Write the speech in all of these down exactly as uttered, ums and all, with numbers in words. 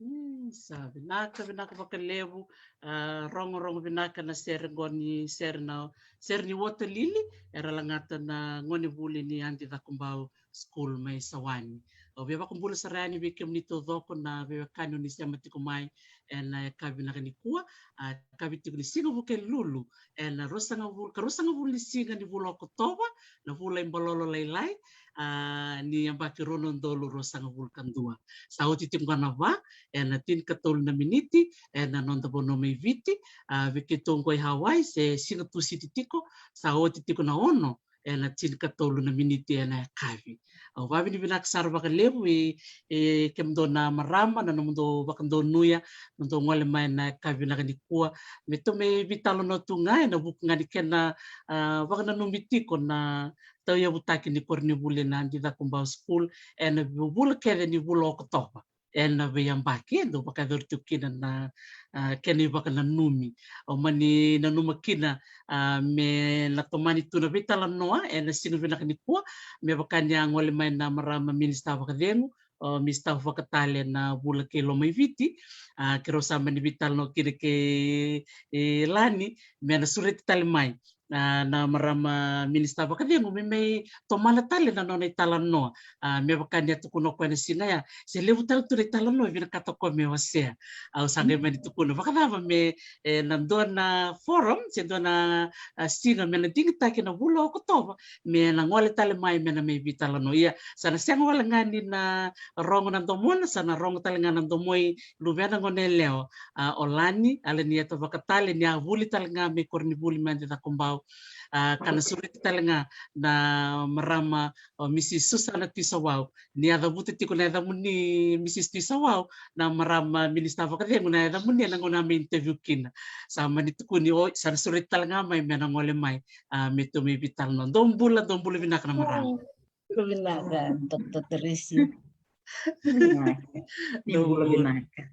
Mm, sa vinaka, vinaka vakalevu. Ah, rogorogo vinaka na sere qo ni sere na, sere ni Water Lily, era lagata na gonevuli ni Adi Cakobau School mai Sawani. Au via vakabula sara yani vei kemuni taucoko na veiwekani oni sema tiko mai ena yakavi vinaka nikua. Ah, yakavi tiko ni siga Vukelulu ena ruasagavulu, ka ruasagavulu ni siga ni vula o Okotova, na vula i Balolo Lailai, ah, ni yabaki rua na udolu ruasagavulu ka dua. Sa oti tiko ga na va ena tinikatolu na miniti ena noda vanua mai Viti. Ah, vei keitou qo i Hawaii se siga Tusiti tiko, sa oti tiko na ono ena tinikatolu na miniti ena yakavi. Au vavinavinaka sara vakalevu i, i kemudou na marama na nomudou vakadonuya, nomudou gole mai na yakavi vinaka nikua. Me tou mai veitalanoa tu ga ena vuku ga ni kena, ah, vakananumi tiko na tauyavutaki ni koronivuli na Adi Cakobau School ena vula kece ni vula o Okotova ena veiyabaki e dau vakayacori tiko kina na, ah, kena ivakananumi. Au mani nanuma kina, ah, me na tomani tu na veitalanoa ena siga vinaka nikua, me vaka ni a gole mai na marama minisita vakacegu, o Misita Vakatale na Vula kei Lomaiviti, ah, keirau sa mani veitalanoa kina kei, e, Lani, me na sureti tale mai na, na marama minisita vakacegu me mai tomana tale na nona italanoa. Ah, me vaka ni a tukuna o koya na siga ya, se levu tale tu na italanoa e vinakata o koya me wasea. Au sa qai mani tukuna vakacava me, e, na dua na forum se dua na, ah, siga me na digitaki na vula o Okotova, me na gole tale mai me na mai veitalanoa. Ia sa na sega wale ga ni na rogo na domona, sa na rogo tale ga na domo i luvena gone yalewa, ah, o Lani, a Lanieta Vakatale, ni a vuli tale ga me koronivuli mai Adi Cakobau. Ah, ka na sureti tale ga na marama o Misis Susana Tisawau, ni a cavuta tiko na yacamuni Misis Tisawau, na marama minisita vakacegu na yacamuni ena gauna a mai interview kina. Sa mani tukuni, o, sa na sureti tale ga mai me na gole mai, ah, me tou mai veitalanoa. Dou bula, dou bula vinaka na marama. Bula vinaka, Doctor Teresi. Vinaka. Ni bula vinaka.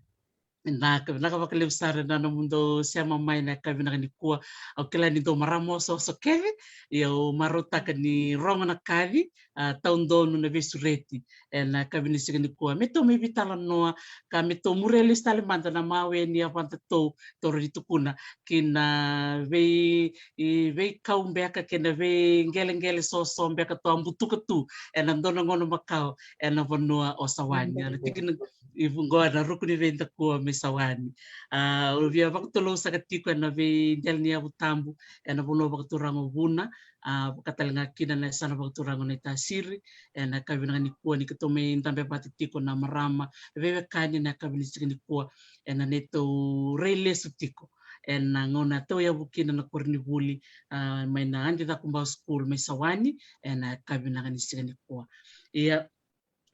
Vinaka, vinaka vakalevu sara na nomudou sema mai na yakavi vinaka nikua. Au kila ni dou marama osooso kece, ia au marautaka ni rogo na kaci, ah, taudonu na veisureti ena yakavi ni siga nikua. Me tou mai veitalanoa, ka me tou muria lesu tale mada na mawe ni yavadatou, tou rawa ni tukuna, kina vei, i veikau beka kei na veiqeleqele soso beka tou a butuka tu ena dua na gauna makawa ena vanua o Sawani. Ena tikina i Vuqo, na ruku ni veidakua mai Sawani. Ah, au via vakatulou saka tiko ena veidela ni yavu tabu ena vanua vakaturaga o Vuna, ah, vaka tale ga kina na yasana vakaturaga o Naitasiri, ena yakavi vinaka nikua ni keitou mai dabe vata tiko na marama veiwekani ena yakavi ni siga nikua ena neitou rai lesu tiko ena gauna tauyavu kina na koronivuli, ah, mai na Adi Cakobau School mai Sawani ena yakavi vinaka ni siga nikua. Ia,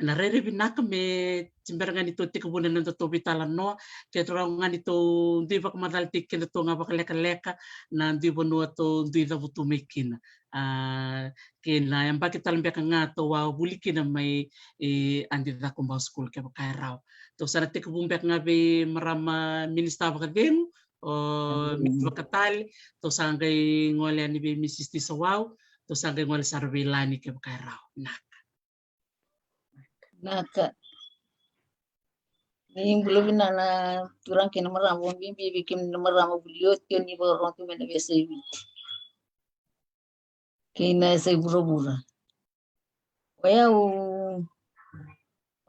na rairai vinaka me tibera ga ni tou tekivuna na nodatou veitalanoa, ke rawa ga ni tou dui vakamacalataki kedatou ga vakalekaleka na dui vanua tou dui cavutu mai kina. Ah, kei na yabaki tale beka ga tou a vuli kina mai, e, Adi Cakobau School kevaka e rawa. Tou sa na tekivu beka ga vei marama minisita vakacegu, o Miss Vakatale, tou sa qai gole yani vei Misis Tisawau, tou sa qai gole sara vei Lani kevaka e rawa. Vinaka. Vinaka. Ni bula vinaka na turaga kei na marama, vakabibi vei kemuni na marama vuli oti, o ni vakarorogo tu mai na veiyasai Viti kei na yasai vuravura. O yau,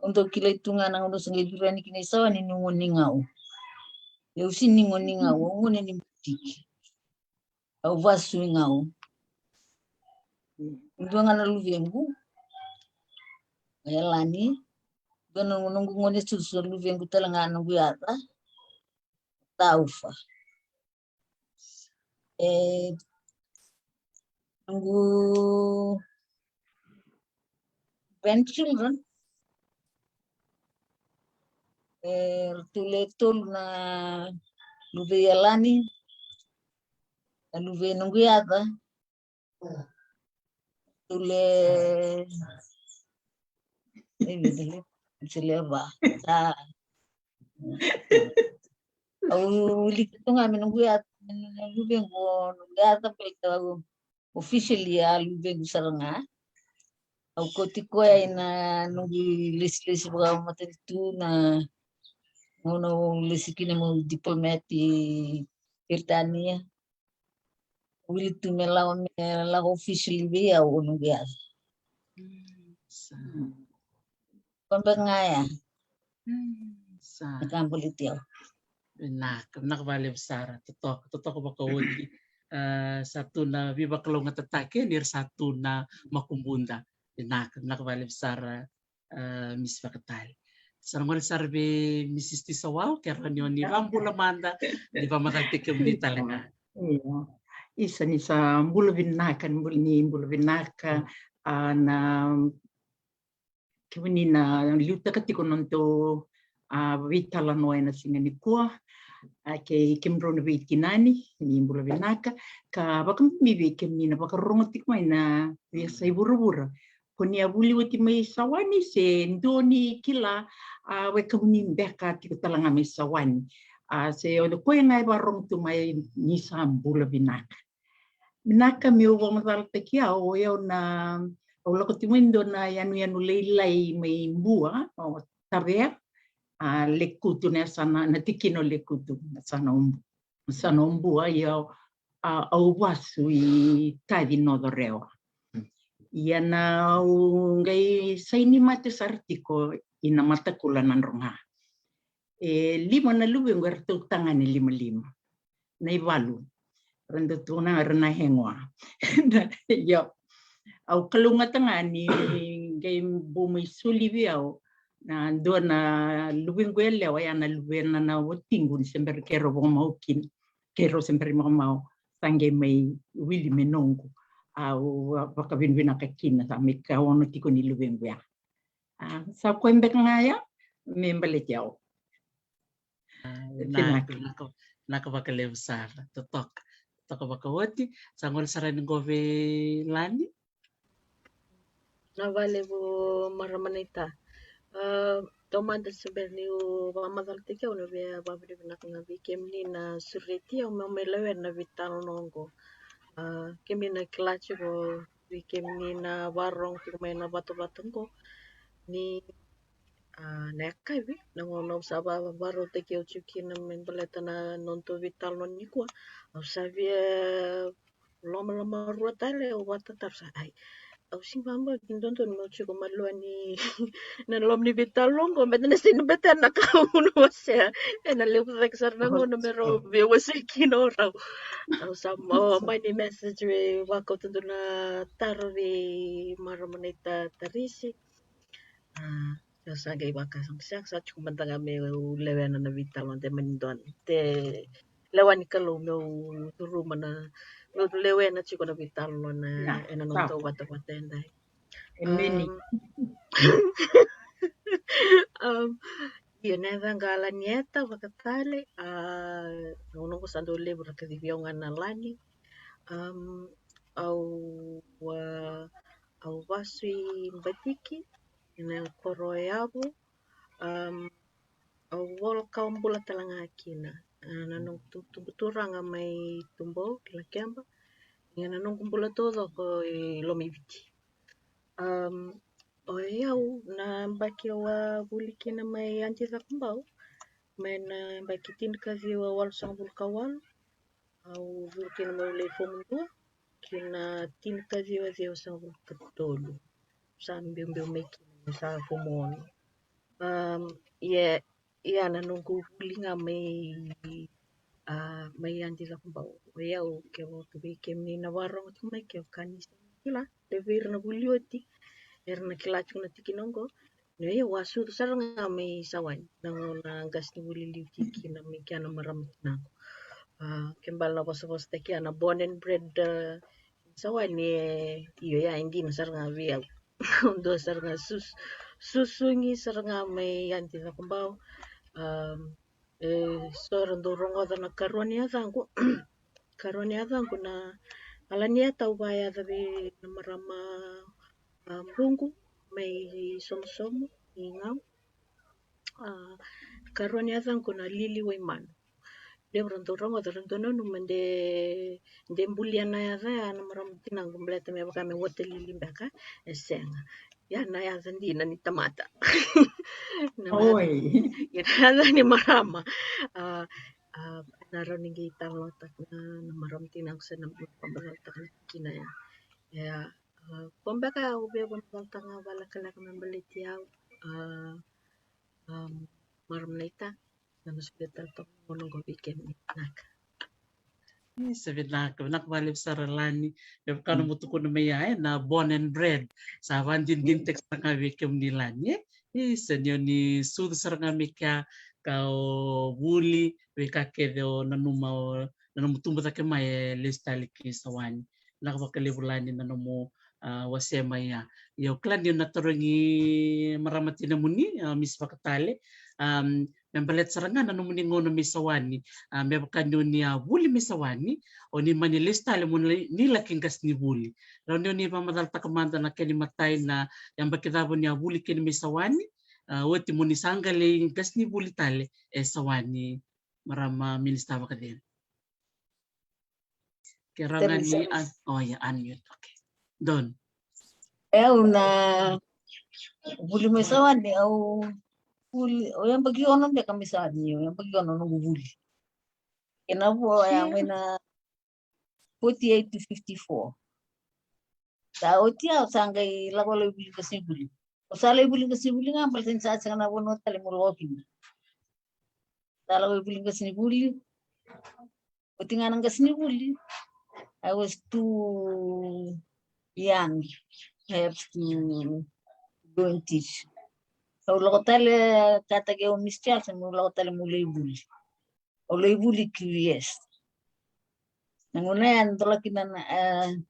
au dau kilai tu ga na gauna au sa qai curu yani kina i Sawani ni gone ni gau. Au sega ni gone ni gau, au gone ni butiki. Au vasu i Gau. Dua ga na luvequ, o Yalani. Dua na noqu gone susu, luvequ tale ga noqu yaca, Taufa. E, noqu grandchildren, E, ratou le tolu na luve i Alani, na luve i noqu yaca. Ratou le, e, ratou le va. A. Au wilika tu ga me noqu yaca, me noqu luvequ, noqu yaca, baleta au officially a luvequ sara ga. Au kauti koya ina noqu lesilesi vakamatanitu na gauna au lesi kina meu diplomat i Peritania. Wili tu me lako, me lako officially vei au o noqu yaca. Mm, sa. Koya beka ga ya. Mm, sa. Na ka baleti au. Vinaka, vinaka vakalevu sara. Totoka, totoka vakaoti. A, sa tu na veivakalougatataki ni ra sa tu na makubuda. Vinaka, vinaka vakalevu sara, a, Miss Vakatale. Sa na gole sara vei Missus Tisawau, ke rawa ni o ni vakabula mada, ni vakamacalataki kemuni tale ga. Io. Isa, ni sa bula vinaka, ni bula, ni bula vinaka, a, na kemuni na liutaka tiko na nodatou, a, veitalanoa ena siga nikua. A, kei kemudrau na veitinani, ni bula vinaka. Ka vakabibi vei kemuni na vakarorogo tiko mai na veiyasai vuravura. Ko ni a vuli oti mai Sawani se dua ni kila, a, wekaqu ni beka tiko tale ga mai Sawani. A, se o koya ga e vakarorogo tu mai, ni sa bula vinaka. Vinaka, meu vakamacalataki au, o yau na, au lako tu mai dua na yanuyanu lailai mai Bua, o Tavea, a, Lekutu, na yasana, na tikina o Lekutu, na yasana o Bu-, na yasana o Bua, ia, a, au vasu i Taci, North Orewa. Ia na au qai saini mate sara tiko ina Matakula, Nadroga. E lima na luvequ, eratou tagane limalima. Na ivalu. Ra dau tukuna era na hegoa. Io. Au kalougata ga ni qai bau mai soli vei au na dua na luvequ yalewa, ya na luvena na watiqu ni se bera keirau vakamau kina. Keirau se bera ni vakamau, sa qai mai wili me noqu. Au vakavinavinaka kina, sa mai ka ono tiko ni luvequ ya. A, sa koya beka ga ya me baleti au. A, vinaka, vinaka, vinaka vakalevu sara. Totoka, totoka vakaoti. Sa gole sara yani qo vei Lani. Vinaka vakalevu marama naita. A, taumada se bera niu vakamacalataki au, au na via vakavinavinaka ga vei kemuni na sureti au meu mai lewena na veitalanoa qo. A, kemuni na kila tiko, vei kemuni na vakarorogo tiko mai na vatavata qo, ni, a, na yakavi, na gauna au sa va-, vakarautaki au tiko kina me baleta na nodatou veitalanoa nikua, au sa via lomalomarua tale, au vakatataro sa, ai, au sega ni vakabauta ni dodonu meu tiko maliwani na loma ni veitalanoa qo, baleta na sega ni betena na ka au na wasea. Ena levu cake sara na gauna me rau veiwasei kina o rau. Au sa, o, mai ni message vei, vakauta dua na taro vei marama naita Tarisi. A, au sa qai vakasaqasaqa, sa tiko mada ga meu lewena na veitalanoa, de mani dua na, de lewa ni Kalou meu curuma na, meu lewena tiko na veitalanoa ena nodatou vatavata edai. Emeni. Am, am, io, na yacaqu o Lanieta Vakatale, a, na gauna qo sa dau levu ra kacivi au ga na Lani. Am, au, a, au vasu i Batiki, ena koro o Yavu. Am, au vola ka au bula tale ga kina. A, na noqu tu-, tubutubu turaga mai Tubou, Lakeba. Ia na noqu bula taucoko i Lomaiviti. Am, o yau na yabaki au a vuli kina mai Adi Cakobau, mai na yabaki tinikaciwa walusagavulu ka walu, au vuli kina meu lai fomu dua, ki na tinikaciwa ciwasagavulu ka tolu. Sa biubiu mai kina, sa fomu ono. Am, ia, ia na noqu vuli ga mai, a, mai Adi Cakobau. O yau, kevaka vei kemuni na vakarorogo tiko mai, kevaka ni sega ni kila, levu vei ira na vuli oti, era na kila tiko na tikina oqo. Ni o yau a sucu sara ga mai Sawani, na gauna qasenivuli liu tiko kina mai kea na marama tinaqu. A, ke bale na vosavosataki, a, na born and bred, a, Sawani, e, io, ya e dina sara ga vei au. Dua sara ga sus-, susugi sara ga mai Adi Cakobau. Um, e so era dau rogoca na karua ni yacaqu. Karua ni yacaqu na Alania, tau vakayaca vei na marama, a, Buqu mai Somosomo i Gau. A, karua ni yacaqu na Lili Waimanu. Levu ra dau rogoca, ra dau nanuma de, de bulia na yaca ya na marama tinaqu baleta me vaka me water lily beka, e sega. Ya na yaca dina ni tamata. Na yaca, oi, ya na yaca ni marama. A, a, na rawa ni qai talanoataka na, na marama tinaqu se na, na vakabalataka kina ya. Ya, a, ko beka au via vakabalataka vakalekaleka me baleti au. A, a, marama naita, na noqu solia tale toka na gauna oqo vei kemuni. Vinaka. Isa, vinaka, vinaka vakalevu sara Lani. Me vaka nomu tukuna mai ya, e, na born and bred. Sa vakadinadinataki sara ga vei kemuni Lani, e. Isa, ni o ni sucu sara ga mai kea, ka o vuli, veika kece o nanuma, o na nomu tubu cake mai e lesu tale ki Sawani. Vinaka vakalevu Lani na nomu, a, wasea mai ya. Ia au kila ni o na tarogi marama tinamuni, a, Miss Vakatale, am, me baleta sara ga na nomuni gauna mai Sawani, a, me vaka ni o ni a vuli mai Sawani, o ni mani lesu tale mo ni, ni laki qasenivuli. Rawa ni o ni vakamacalataka mada na kena imatai, na yabaki cava o ni a vuli kina mai Sawani, a, oti mo ni sa qai lai qasenivuli tale e Sawani, marama minisita vakacegu. Ke rawa ga ni un-, oh ya, unmute, okay. Donu. E, au na vuli mai Sawani, au vuli, o yabaki ono beka mai Sawani, o yabaki ono noqu vuli. Kena vo ya mai na forty-eight to fifty-four. Sa oti au sa qai lako lai vuli qasenivuli. Au sa lai vuli qasenivuli ga baleta ni sa sega na vanua tale meu lako kina. Sa lako i vuli qasenivuli. Oti ga na qasenivuli, I was too young perhaps to go and teach. Au lako tale, kataki au Miss Charles, meu lako tale meu lai vuli. Au lai vuli Q V S. Na gauna ya dola kina na, e,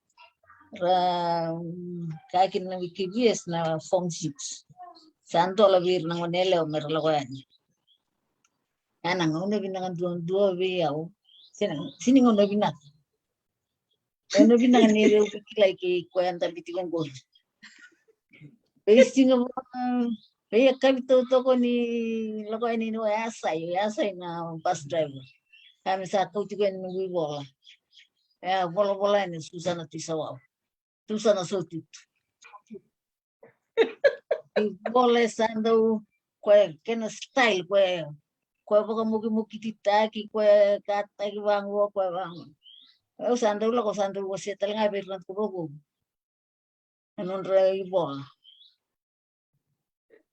ra, mm, kaya kina na Q V S na form six. Sa dola vei ira na gone yalewa me ra lako yani. Ya na gauna vinaka duadua vei au. Sega, sega ni gauna vinaka. Gauna vinaka ni rau kilai kei koya dabe tiko qori. Veisiga vaka, veiyakavi taucoko ni lako yani ni o Yasai, o Yasai na bus driver. Ka me sa kau tiko yani noqu ivola. E a volavola yani Susana Tuisawau. Susana Saututu. Ivola e sa dau, koya kena style, koya, koya vakamokimokititaki, koya kataki vaqo, koya vaqo. Au sa dau lako, sa dau wasea tale ga vei ira na tukurogo na nodra ivola.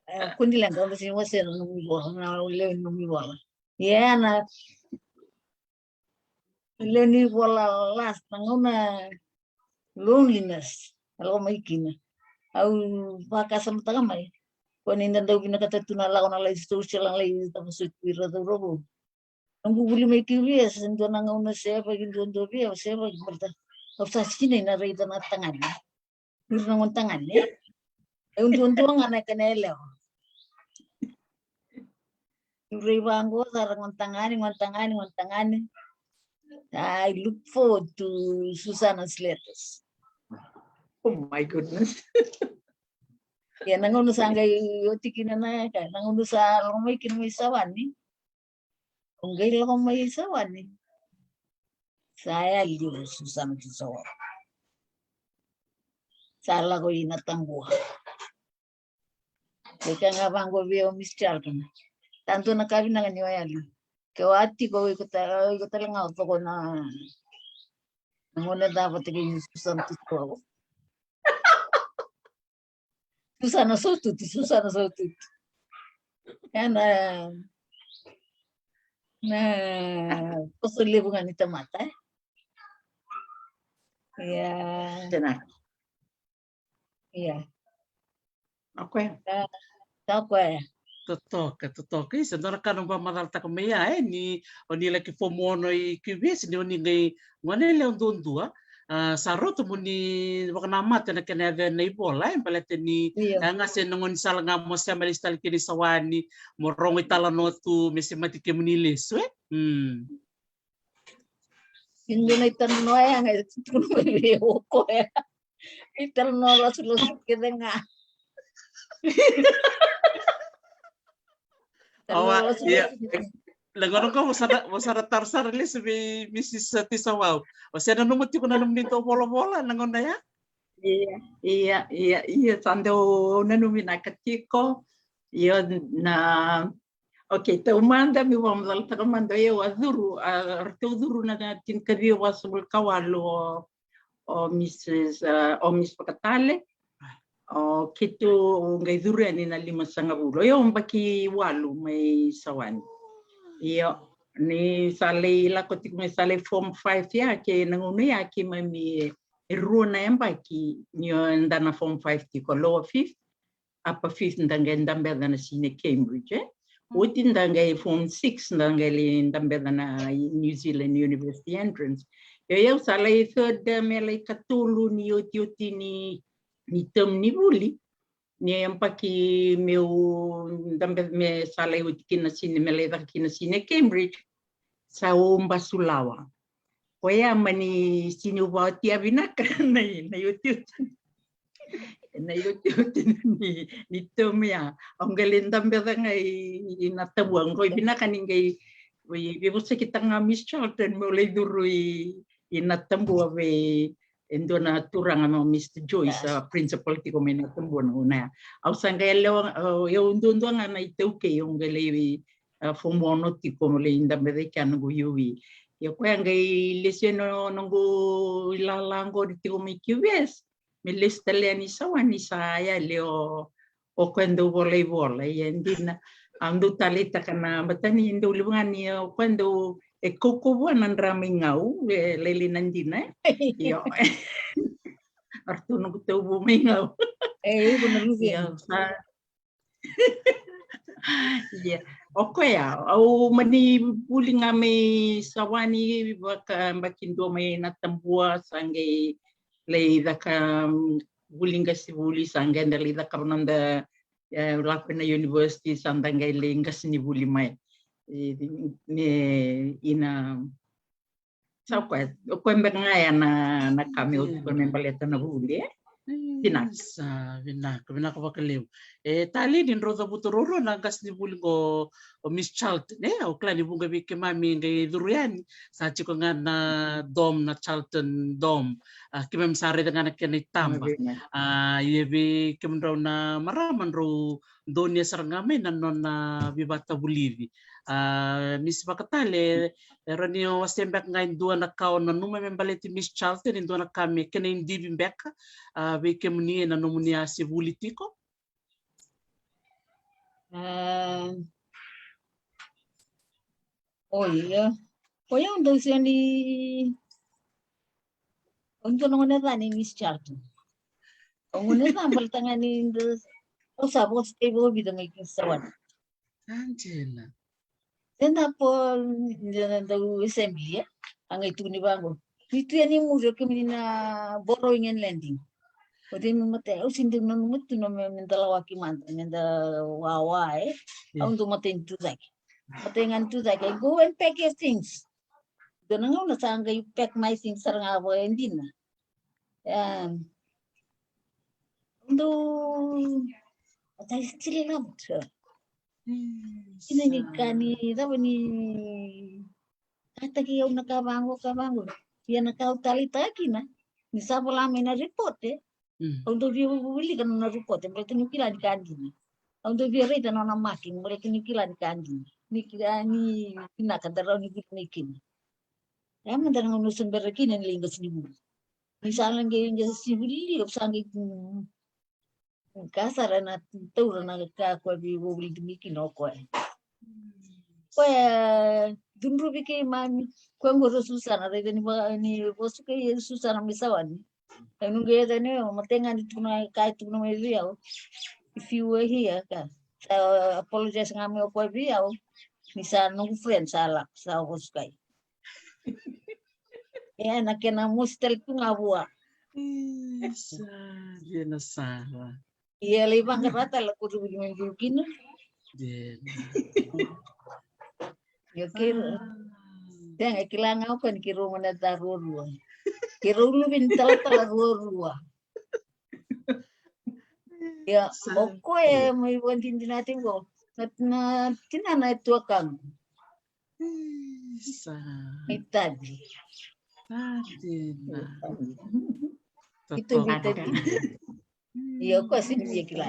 E, kua ni leqa, au na sega ni wasea na nomu ivola, na lewe ni nomu ivola. Ia na lewe ni ivola last, na gauna loneliness, a lako mai kina. Au vakasamataka mai, ko ni da dau vinakata tu na lako na lai social, na lai tavasoti ira cauravou. Noqu vuli mai Q V S, e dua na gauna sevaki duadua vei au, sevaki baleta au sa sinai na raica na tagane. Ira na gone tagane. E duadua ga na kena yalewa. Ira i vaqo sara, gone tagane, gone tagane, gone tagane. I look forward to Susana's letters. Oh my goodness. Ia na gauna sa qai oti kina na ka, na gauna sa lako mai kina mai Sawani. Au qai lako mai Sawani. Sa yali o Susana Tuisawau. Sa lako i Nataqua. Ke kaya ga vaqo vei au Miss Charlton, sa dua na ka vinaka ni o yali. Ke o a tiko, o iko ta-, o iko tale ga o toko na, na gone cava vata kei Susana Tuisawau. Susana Saututu, Susana Saututu. Ya na, na toso levu ga ni tamata, e? Ia. Tena. Ia. O koya. Ia, o koya. Totoka, totoka. Isa, dua na ka na vakamacalataka mai ya, e, ni o ni laki fomu ono i Q V S, ni o ni qai gone yalewa duadua, A, sa rauta mo ni vakanamata na kena yaco na ivola, e, baleta ni, io, a, ga se na gaunisala ga mo sema lesu tale kina i Sawani, mo rogo italanoa tu, me semati kemuni lesu, e? Mm. Ni dua na italanoa ya ga e tukuna mai vei au o koya. Italanoa lasulasu kece ga. Awa, ia. Na gauna qo vosara, vosara taro sara lesu vei Mrs Tisawau. O se nanuma tiko na nomuni dau volavola na gauna ya? Ia, ia, ia, ia, sa dau nanumi vinaka tiko. Io, na, okay, taumada meu vakamacalataka mada, o yau a curu, a ratou curu na, na tinikaciwa vasagavulu ka walu o, o Mrs, a, o Miss Vakatale. O keitou qai curu yani na limasagavulu. O yau yabaki walu mai Sawani. Io, ni sa lai lako tiko mai, sa lai form five ya, ke na gauna ya keimami e rua na yabaki ni o eda na form five tiko, lower fifth, upper fifth da qai dabeca na senior Cambridge, e? Oti da qai form six da qai lai dabeca na New Zealand University entrance. Io, o yau sa lai third, e, me lai katolu ni otioti ni, ni term ni vuli. Ni yabaki meu dabe-, me sa lai oti kina senior, me lai caka kina senior Cambridge, sa o Basulawa. Koya mani senior vakaoti ya vinaka na i, na iotioti. Na iotioti ni, ni term ya. Au qai lai dabeca ga i, i Natabua. Qo i vinaka ni qai, i, veivosakitaka ga Miss Charlton meu lai curu i, i Natabua vei e dua na turaga mai o Mr Joyce, a principal tiko mai Natabua na gauna ya. Au sa qai yalewa, a, au duadua ga na iTaukei, au qai lai, a, form one tiko, au lai dabeca i kea noqu U E. Ia koya qai lesu yani na noqu ilala qori tiko mai Q V S. Me lesu tale yani Sawani sa yali o, o koya dau vola ivola, ia e dina. Au dau taleitaka na matani, dau levu ga ni o koya dau, e kaukaua na dra mai Gau, e lailai na dina, e? Io. Aratou noqu tauvu mai Gau. E, iko na luve. Io, sa. Ia. O koya, au mani vuli ga mai Sawani, vaka, yabaki dua mai Natabua, sa qai lai caka, mm, vuli qasenivuli, sa qai da lai cakava noda, e, lako na university, sa da qai lai qasenivuli mai. E, me, ina, sa o koya, o koya beka ga ya na, na ka meu tukuna me baleta na vuli, e? Vinaka. Sa vinaka, vinaka vakalevu. E, Tali, ni drau cavuta ruarua na qasenivuli qo, o Miss Charlton, e? Au kila ni vuqa vei keimami qai curu yani, sa tiko ga na dorm, na Charlton dorm. A, keimami sa raica ga na kena itaba. A, ia vei kemudrau na marama, drau donuya sara ga mai na nona veivakavulici. A, Miss Vakatale, e rawa ni o wasea beka ga e dua na ka o nanuma me baleti Miss Charlton, e dua na ka me kena idivi beka, a, vei kemuni ena nomuni a se vuli tiko? A, o ia. O ia au dau sega ni, au dau na gone ca ni Miss Charlton. Au gone ca baleta ga ni da, au sa vosa tiko vakavica mai ki Sawani. Angela. Eda po, da, da, dau assembly, e? A qai tukuni vaqo. Ni tu yani muri o kemuni na borrowing and lending. O tei me matai, au sega ni dau nanuma tu na me, me da lawaki mada, me da wawa, e? Au dau matai ni tu cake. Matai ga ni tu cake, I go and pack your things. Dua na gauna sa qai pack my things sara ga vakaidina. Em, au dau, but I still loved her. Kina ni ka ni cava ni kataki au na ka vaqo, ka vaqo. Ia na ka au taleitaka kina ni sa vola mai na report, e. Au dau via wilika na nona report, e, baleta niu kila ni ka dina. Au dau via raica na nona marking, baleta niu kila ni ka dina. Ni kila ni vinaka da rawa ni vuli mai kina. E mada na gauna au se bera kina ni lai qasenivuli. Ni sa lai qai qasenivuli, au sa qai, mm, ka sara na taura na ka koya vei, vakavulici mai kina o koya. Koya cudruvi keimami, koya qori o Susana, raica ni va, ni vasukai Susana mai Sawani. E nuqu yacani, o matai ga ni tukuna, ka e tukuna mai vei au. If you were here, ka sa apologize ga mai o koya vei au. Ni sa noqu friend sa lako, sa vasukai. Ia na kena mosi tale tu ga vua. Isa, via na sara. Ia lai vaqara tale ko tu vuli mai duru kina. Dena. Ia kei sega kila ga o koya ni keirau gone ca ruarua. Keirau luve ni talatala ruarua. Ia o koya mai vakadinadinati qo na tinana e tuakaqu. Isa. Itavi. Dena. Itavi, itavi. Ia o koya sega ni via kila.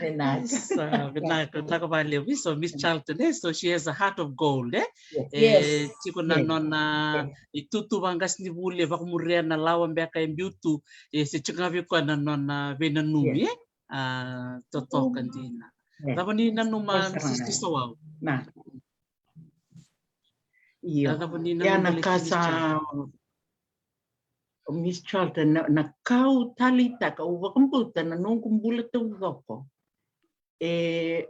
Vinaka, vinaka vakalevu. So Miss Charlton, e, so she has a heart of gold, e? E tiko na nona itutu vaqasenivuli e vakamuria na lawa beka e biu tu, e se tiko ga vei koya na nona veinanumi, e? A, totoka dina. Cava ni nanuma Sister Sawau? Io. Ia na ka sa Miss Charlton, na, na ka au taleitaka, au vakabauta na noqu bula taucoko. E,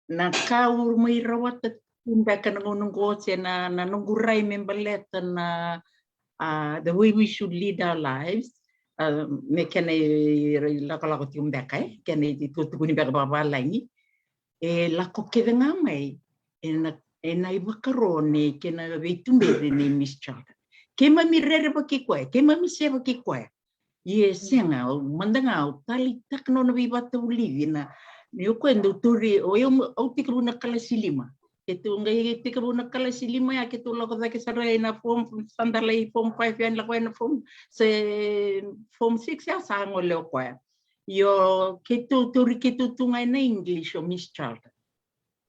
na ka au mai rawata tu beka na gauna qo se na, na noqu rai me baleta na, a, the way we should lead our lives, a, me kena ilakolako tiko beka, e, kena itukutukuni beka vakavalagi. E lako kece ga mai ena, ena ivakaro nei kena veituberi nei Miss Charlton. Keimami rerevaki koya, keimami sevaki koya. Ia e sega, au mada ga au taleitaka nona veivakavulici na, ni o koya dau tauri, o yau au tekivu na kalasi lima. Keitou qai tekivu na kalasi lima ya, keitou lako cake sara ena form, sa da lai form five ya, ni lako ena form, se form six ya sa gole o koya. Io, keitou tauri keitou tu ga ena English o Miss Charlton.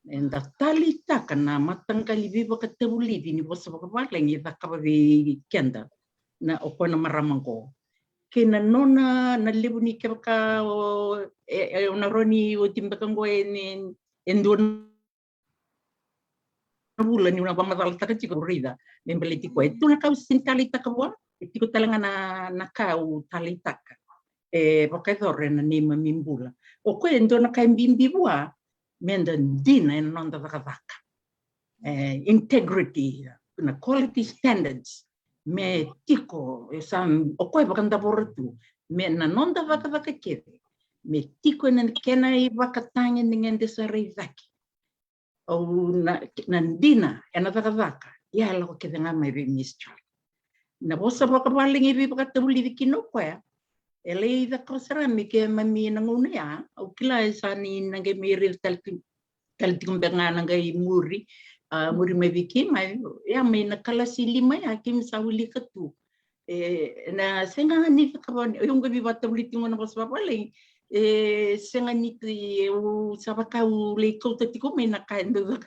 Eda taleitaka na mataqali veivakatavulici ni vosa vakavalagi e cakava vei keda na, o koya na marama qo. Kei na nona, na levu ni kevaka o, e, e, o na rawa ni oti beka qo e, e dua na vula niu na vakamacalataka tiko, au raica me baleti koya. E tu na ka au sega ni taleitaka vua, e tiko tale ga na, na ka au taleitaka e vakayacora ena neimami bula. O koya e dua na ka e bibi vua, meda dina ena noda cakacaka. E, integrity, na quality standards me tiko, e sa, o koya e vakadavora tu, me na noda cakacaka kece me tiko ena kena ivakatagedegede sara i cake. Au na, na dina ena cakacaka, ia e lako kece ga mai vei Miss Charlton. Na vosa vakavalagi e veivakatavulici kina o koya, e lai cakava sara me keimami na gauna ya, au kila e sa ni na qai mai raica tale tiko, tale tiko beka ga na qai muri, a, muri mai vei keimami, ia mai na kalasi lima ya keimami sa wilika tu. E, na sega ni cakava, o yau qai veivakatavulici tiko na vosa vakavalagi. E sega ni, au sa vaka au lai kauta tiko mai na ka e dau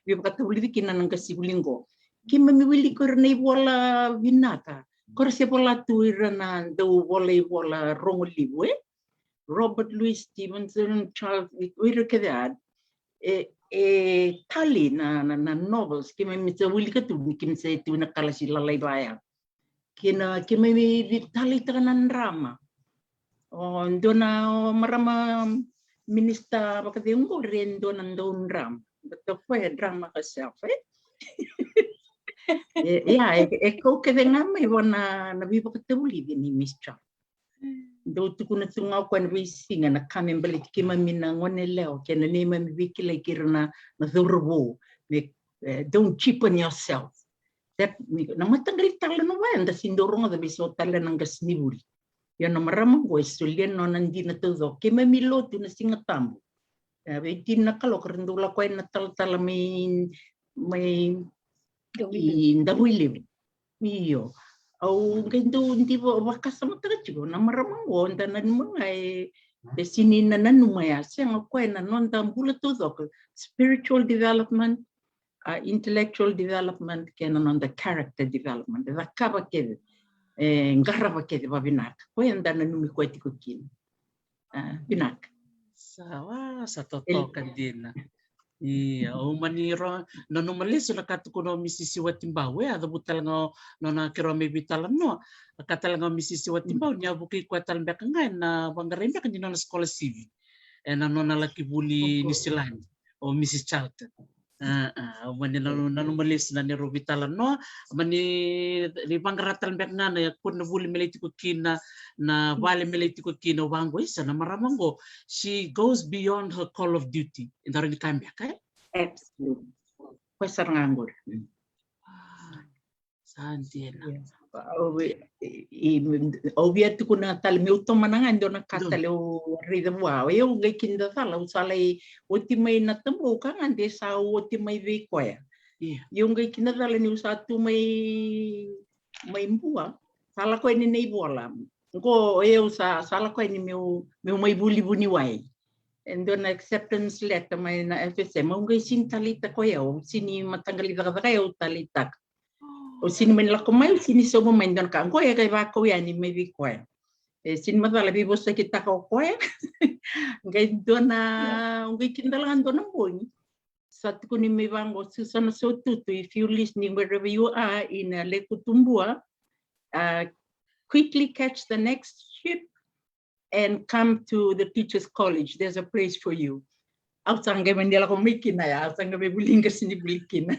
veivakatavulici kina na qasenivuli qo. Keimami wilika ira na ivola vinaka. Ko ira se vola tu ira na dau vola ivola rogo levu, e? Robert Louis Stevenson, Charles, o ira kece a. E, e tali na, na, na novels keimami sa wilika tu ni keimami sa tu na kalasi lalai vaya. Kei na, keimami veitaleitaka na drama. O dua na, o marama minisita vakacegu qori e dua na dau drama. But o koya e drama herself, e? E, ia, e, e kau kece ga mai vua na, na veivakatavulici ni Miss Charlton. Dau tukuna tu ga o koya na veisiga na ka me baleti keimami na gone yalewa kei na neimami veikilai kei ira na, na cauravou. Me, e, don't cheapen yourself. That, ni, na mataqali talanoa vaya eda sega ni dau rogoca vei so tale na qasenivuli. Ia na marama qo e solia na nona dina taucoko. Keimami lotu na Siga Tabu. E, vei tini na kaloko ra dau lako yani na talatala mai, mai Davuilevu. Io. Au qai dau diva vakasamataka tiko na marama qo, da nanuma ga e, e sega ni na nanuma ya, sega, o koya na noda bula taucoko. Spiritual development, a, intellectual development, kei na noda character development. E cakava kece, e qarava kece vavinaka. Koya eda nanumi koya tiko kina. A, vinaka. Sa, wa, sa totoka dina. Ia, au mani ro, nanuma lesu na ka tukuna o Misisi Watibau, e, a cavu tale ga o nona keirau mai veitalanoa. A ka tale ga o Misisi Watibau, ni a vukei koya tale beka ga ena vaqarai beka ni nona scholarship. Ena nona laki vuli Niusiladi, o Misisi Charlton. Ah, ah, au mani nanuma lesu na neirau veitalanoa, mani vaqara tale beka ga na kua na vuli me lai tiko kina, na vale me lai tiko kina, au vaqo, isa na marama qo, she goes beyond her call of duty. E dau rawa ni kaya beka, e? Absolutely. Koya sara ga qori. Sa dina. Au via tukuna tale meu tomana ga e dua na ka tale au raica vua. O yau qai kidacala, au sa lai oti mai na tabu, au ka ga de sa oti mai vei koya. Ia au qai kidacala niu sa tu mai, mai Bua. Sa lako yani na ivola. Qo o yau sa, sa lako yani meu, meu mai vuli vuniwai. E dua na acceptance letter mai na F S M. Au qai sini taleitaka o yau, sini mataqali cakacaka, au taleitaka. Au sini mani lako mai, au sini sauma mai dua na ka. Qo e qai vakau yani mai vei koya. E sini macala veivosakitaka o koya. Qai dua na, au qai kidacala ga dua na bogi. Sa tukuni mai vaqo, Susana Sotutu, if you listening wherever you are in, uh, Lekutubua, uh, quickly catch the next ship and come to the Teachers College. There's a place for you. Au sa qai mani lako mai kina ya, au sa qai mai vuli qasenivuli kina.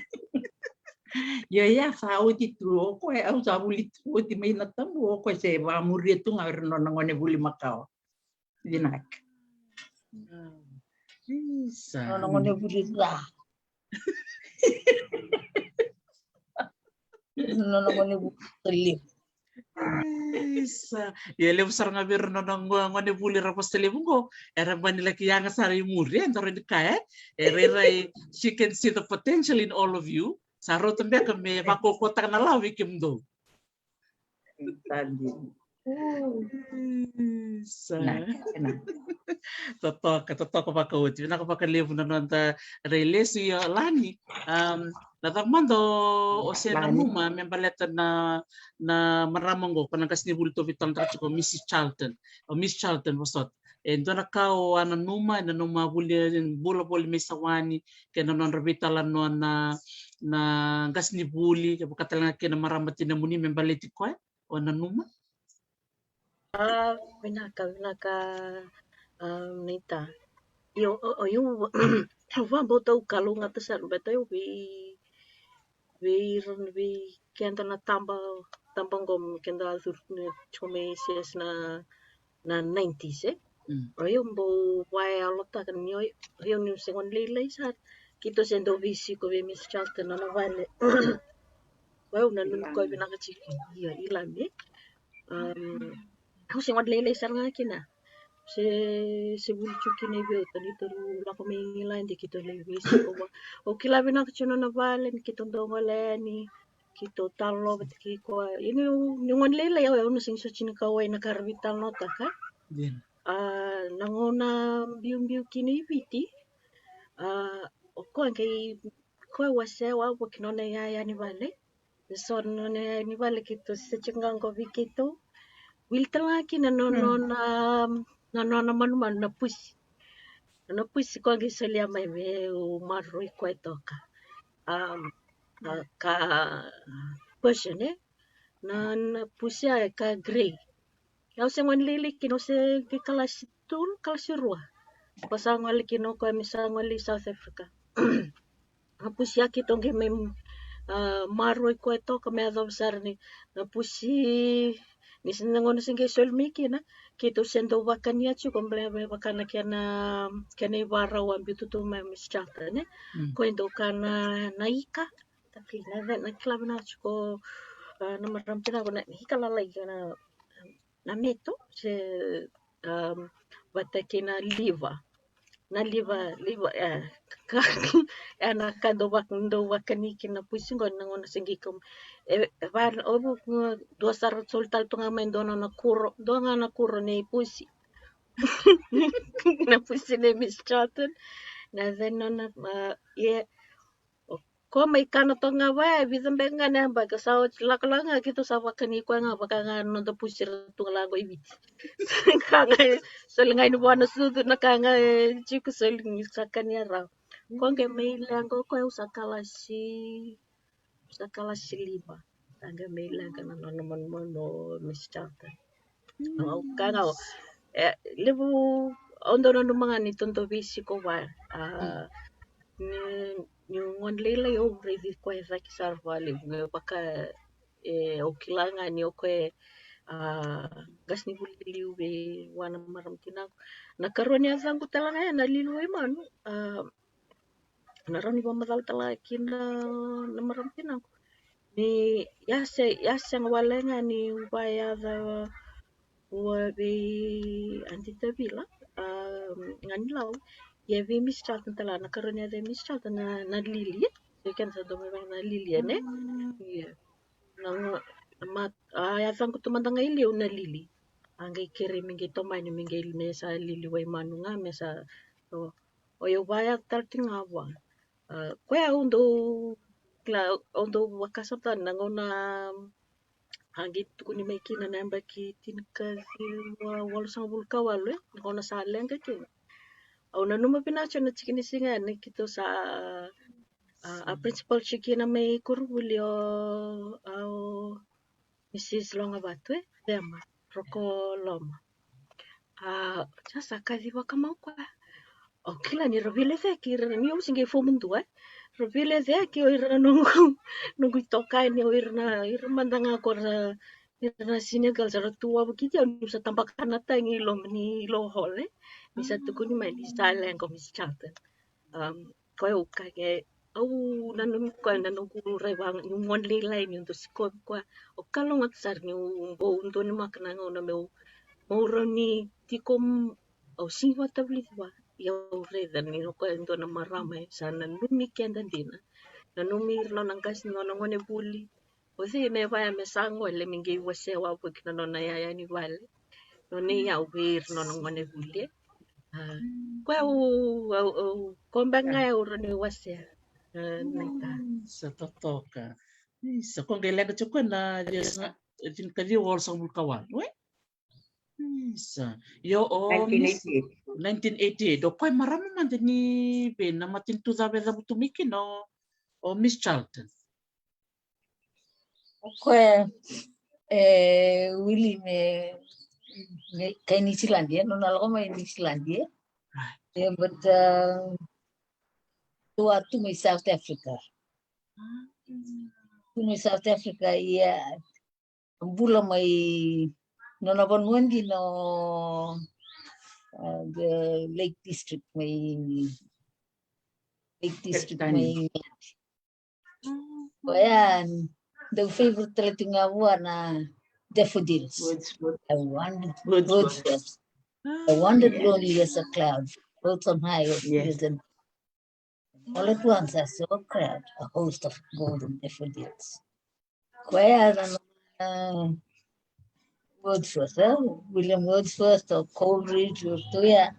Io, ia sa oti tu o koya, au sa vuli tu oti mai na tabu, o koya se vamuria tu ga o ira na nona gone vuli makawa. Vinaka. Isa. Nona gone vuli ca. Nona gone vuli ca. Isa. Ia levu sara ga vei ira na nona gone vuli ra vosa levu qo, era mani laki yaga sara i muri, e dau rawa ni kaya, e? E rairai, she can see the potential in all of you. Sa rauta beka me vakaukauwataka na lawa vei kemudou. Sa dina. Isa. Totoka, totoka vakaoti. Vinaka vakalevu na noda rai lesu. Io Lani, um, na cava mada o se nanuma me baleta na, na marama qo, ko na qasenivuli tou veitalanoataka tiko, Missus Charlton, o Miss Charlton vosota. E dua na ka o a nanuma ena nomu a vuli, bula voli mai Sawani, kei na nodra veitalanoa na, na qasenivuli, kei vaka tale ga kei na marama tinamuni me baleti koya, o nanuma? A, vinaka, vinaka, a, Nita. Io, o, o, io, au vakabauta au kalougata sara, baleta au vei, vei, vei keda na taba, taba qo me keda a curu tiko mai S S na, na nineties, e? Mm. O yau bau vakayalotaka ni o yau niu se gone lailai sara, keitou se dau veisiko vei Miss Charlton na nona vale. O yau nanumi koya vinaka tiko. Io, i Lami. Um, au se gone lailai sara ga kina. Se, se vuli tiko kina i vei au, tani taru lako mai Igiladi keitou lai veisiko vua. Au kila vinaka tiko na nona vale, ni keitou dau gole yani, keitou talanoa vata kei koya. Ia niu, niu gone lailai au, au na sega soti ni kauwai na ka ra veitalanoataka. Dina. A, na gauna biubiu kina i Viti, a, o koya qai, koya wasea wavoki nona iyaya ni vale. So na nona iyaya ni vale keitou sese tiko ga qo vei keitou. Wili tale ga kina na, mm, nona, na nona manumanu na pusi. Na pusi koya qai solia mai meu maroroi koya toka. Um, a, ka, Persian, e? Na, na pusi ya e ka grey. Au se gone lailai kina, au se qai kalasi tolu, kalasi rua. Ko sa gole kina o koya me sa gole i South Africa. Na pusi ya keitou qai mai, a, maroroi koya toka me yacova sara ni na pusi ni se na gauna se qai soli mai kina, keitou se dau vakania tiko, baleta me vaka na kena, kena ivarau a biuta tu mai Miss Charlton, ne? Mm. Koya e dau kana na ika, tapi na, na kila vinaka tiko, a, na marama tiko na ika lalai, na, na meto, se, um, vata kei na liver. Na liver, liver, e, ka, e na ka dau vak-, dau vakani kina na pusi qo na gauna se qai kau, e, e va, o vu, dua sara soli tale tu ga mai dua nona kuro, dua ga na kuro nei pusi. Na pusi nei Miss Charlton. Na then nona, a, ia, o koya mai kana toka ga vaya, e vica beka ga na yabaki, sa oti lakolako ga keitou sa vakani koya ga, vaka ga na noda pusi ra tu ga lako i Viti. Ka ga, soli ga i na vua na sucu, na ka ga e tiko soli ni sa kania rawa. Koya qai mai leqa o koya, au sa kalasi, au sa kalasi lima. Sa qai mai leqa na nona manumanu o Miss Charlton. Au ka ga, e, levu, au dau nanuma ga ni tou dau veisiko vaya. A, ni, niu gone lailai au raici koya e cake sara vakalevu, me vaka e au kila ga ni o koya e a qase ni vuli liu vei vua na marama tinaqu. Na karua ni yacaqu tale ga ya na Lili Waimanu. A na rawa ni vakamacala tale ga kina na marama tinaqu ni ya se ya sega wale ga ni vakayaca vua vei Aunty Tavila a Ganilau. Ia vei Miss Charlton tale ga na karua ni yaca vei Miss Charlton na, na Lili. So keda sa dau mai vaka na Lili ene. Ia na ma a yacaqu tu mada ga i liu na Lili. A qai kerei me qai tomani me qai me sa Lili Waimanu ga me sa o, o yau vakayaca tale tiko ga vua. A koya au dau kila au dau vakasama tale na gauna a qai tukuni mai kina na yabaki tinikaciwa walusagavulu ka walu e na gauna sa leqa kina. Au nanuma vinaka tiko na tiki ni siga yani keitou sa a, a principal tiko kina mai koronivuli o a o Missus Logavatu e Cema Rokoloma. A sa sa kaci vakamau koya. Au kila ni ra veilecayaki ira ni au se qai fomu dua e ra veilecayaki o ira na noqu noqu itokani o ira na ira mada ga ko ra ira na senior girls ra tu wavokiti au niu sa tabaka na tagi i loma ni lo hall e ni sa tukuni mai ni sa leqa o Miss Charlton. Koya au kaya au nanumi koya na noqu rai vaka niu gone lailai niu dau sikovi koya. Au kalougata sara niu bau donumaka na gauna meu meu rawa ni tiko au sigi vatavulici vua. Ia au raica ni o koya e dua na marama e sa nanumi keda dina. Nanumi ira nona qase nona gone vuli. O cei me vaya me sa gole me qai wasea wavoki na nona yaya ni vale. Nona iyau vei ira nona gone vuli e. A koya au au au koya beka ga au rawa ni wasea. A na ka. Sa totoka. Isa ko qai leqa tiko koya na ciwasagavulu ka ciwa walusagavulu ka walu e. Isa. Io o nineteen eighty-eight. Nineteen eighty-eight o koya marama mada ni vei na matanitu cava e cavutu mai kina o Miss Charlton? O koya e wili me me kai Niusiladi e nona lako mai Niusiladi e. Ia but a tua tu mai South Africa. Tu mai South Africa ia bula mai nona vanua dina o a the Lake District mai Lake District mai. Koya dau favorite tale tiko ga vua na daffodils. I wandered Wordsworth. I wandered lonely as a cloud, floats on high as a all at once I saw a crowd, a host of golden daffodils. Koya na nona Wordsworth, e William Wordsworth o Coleridge o tu ya.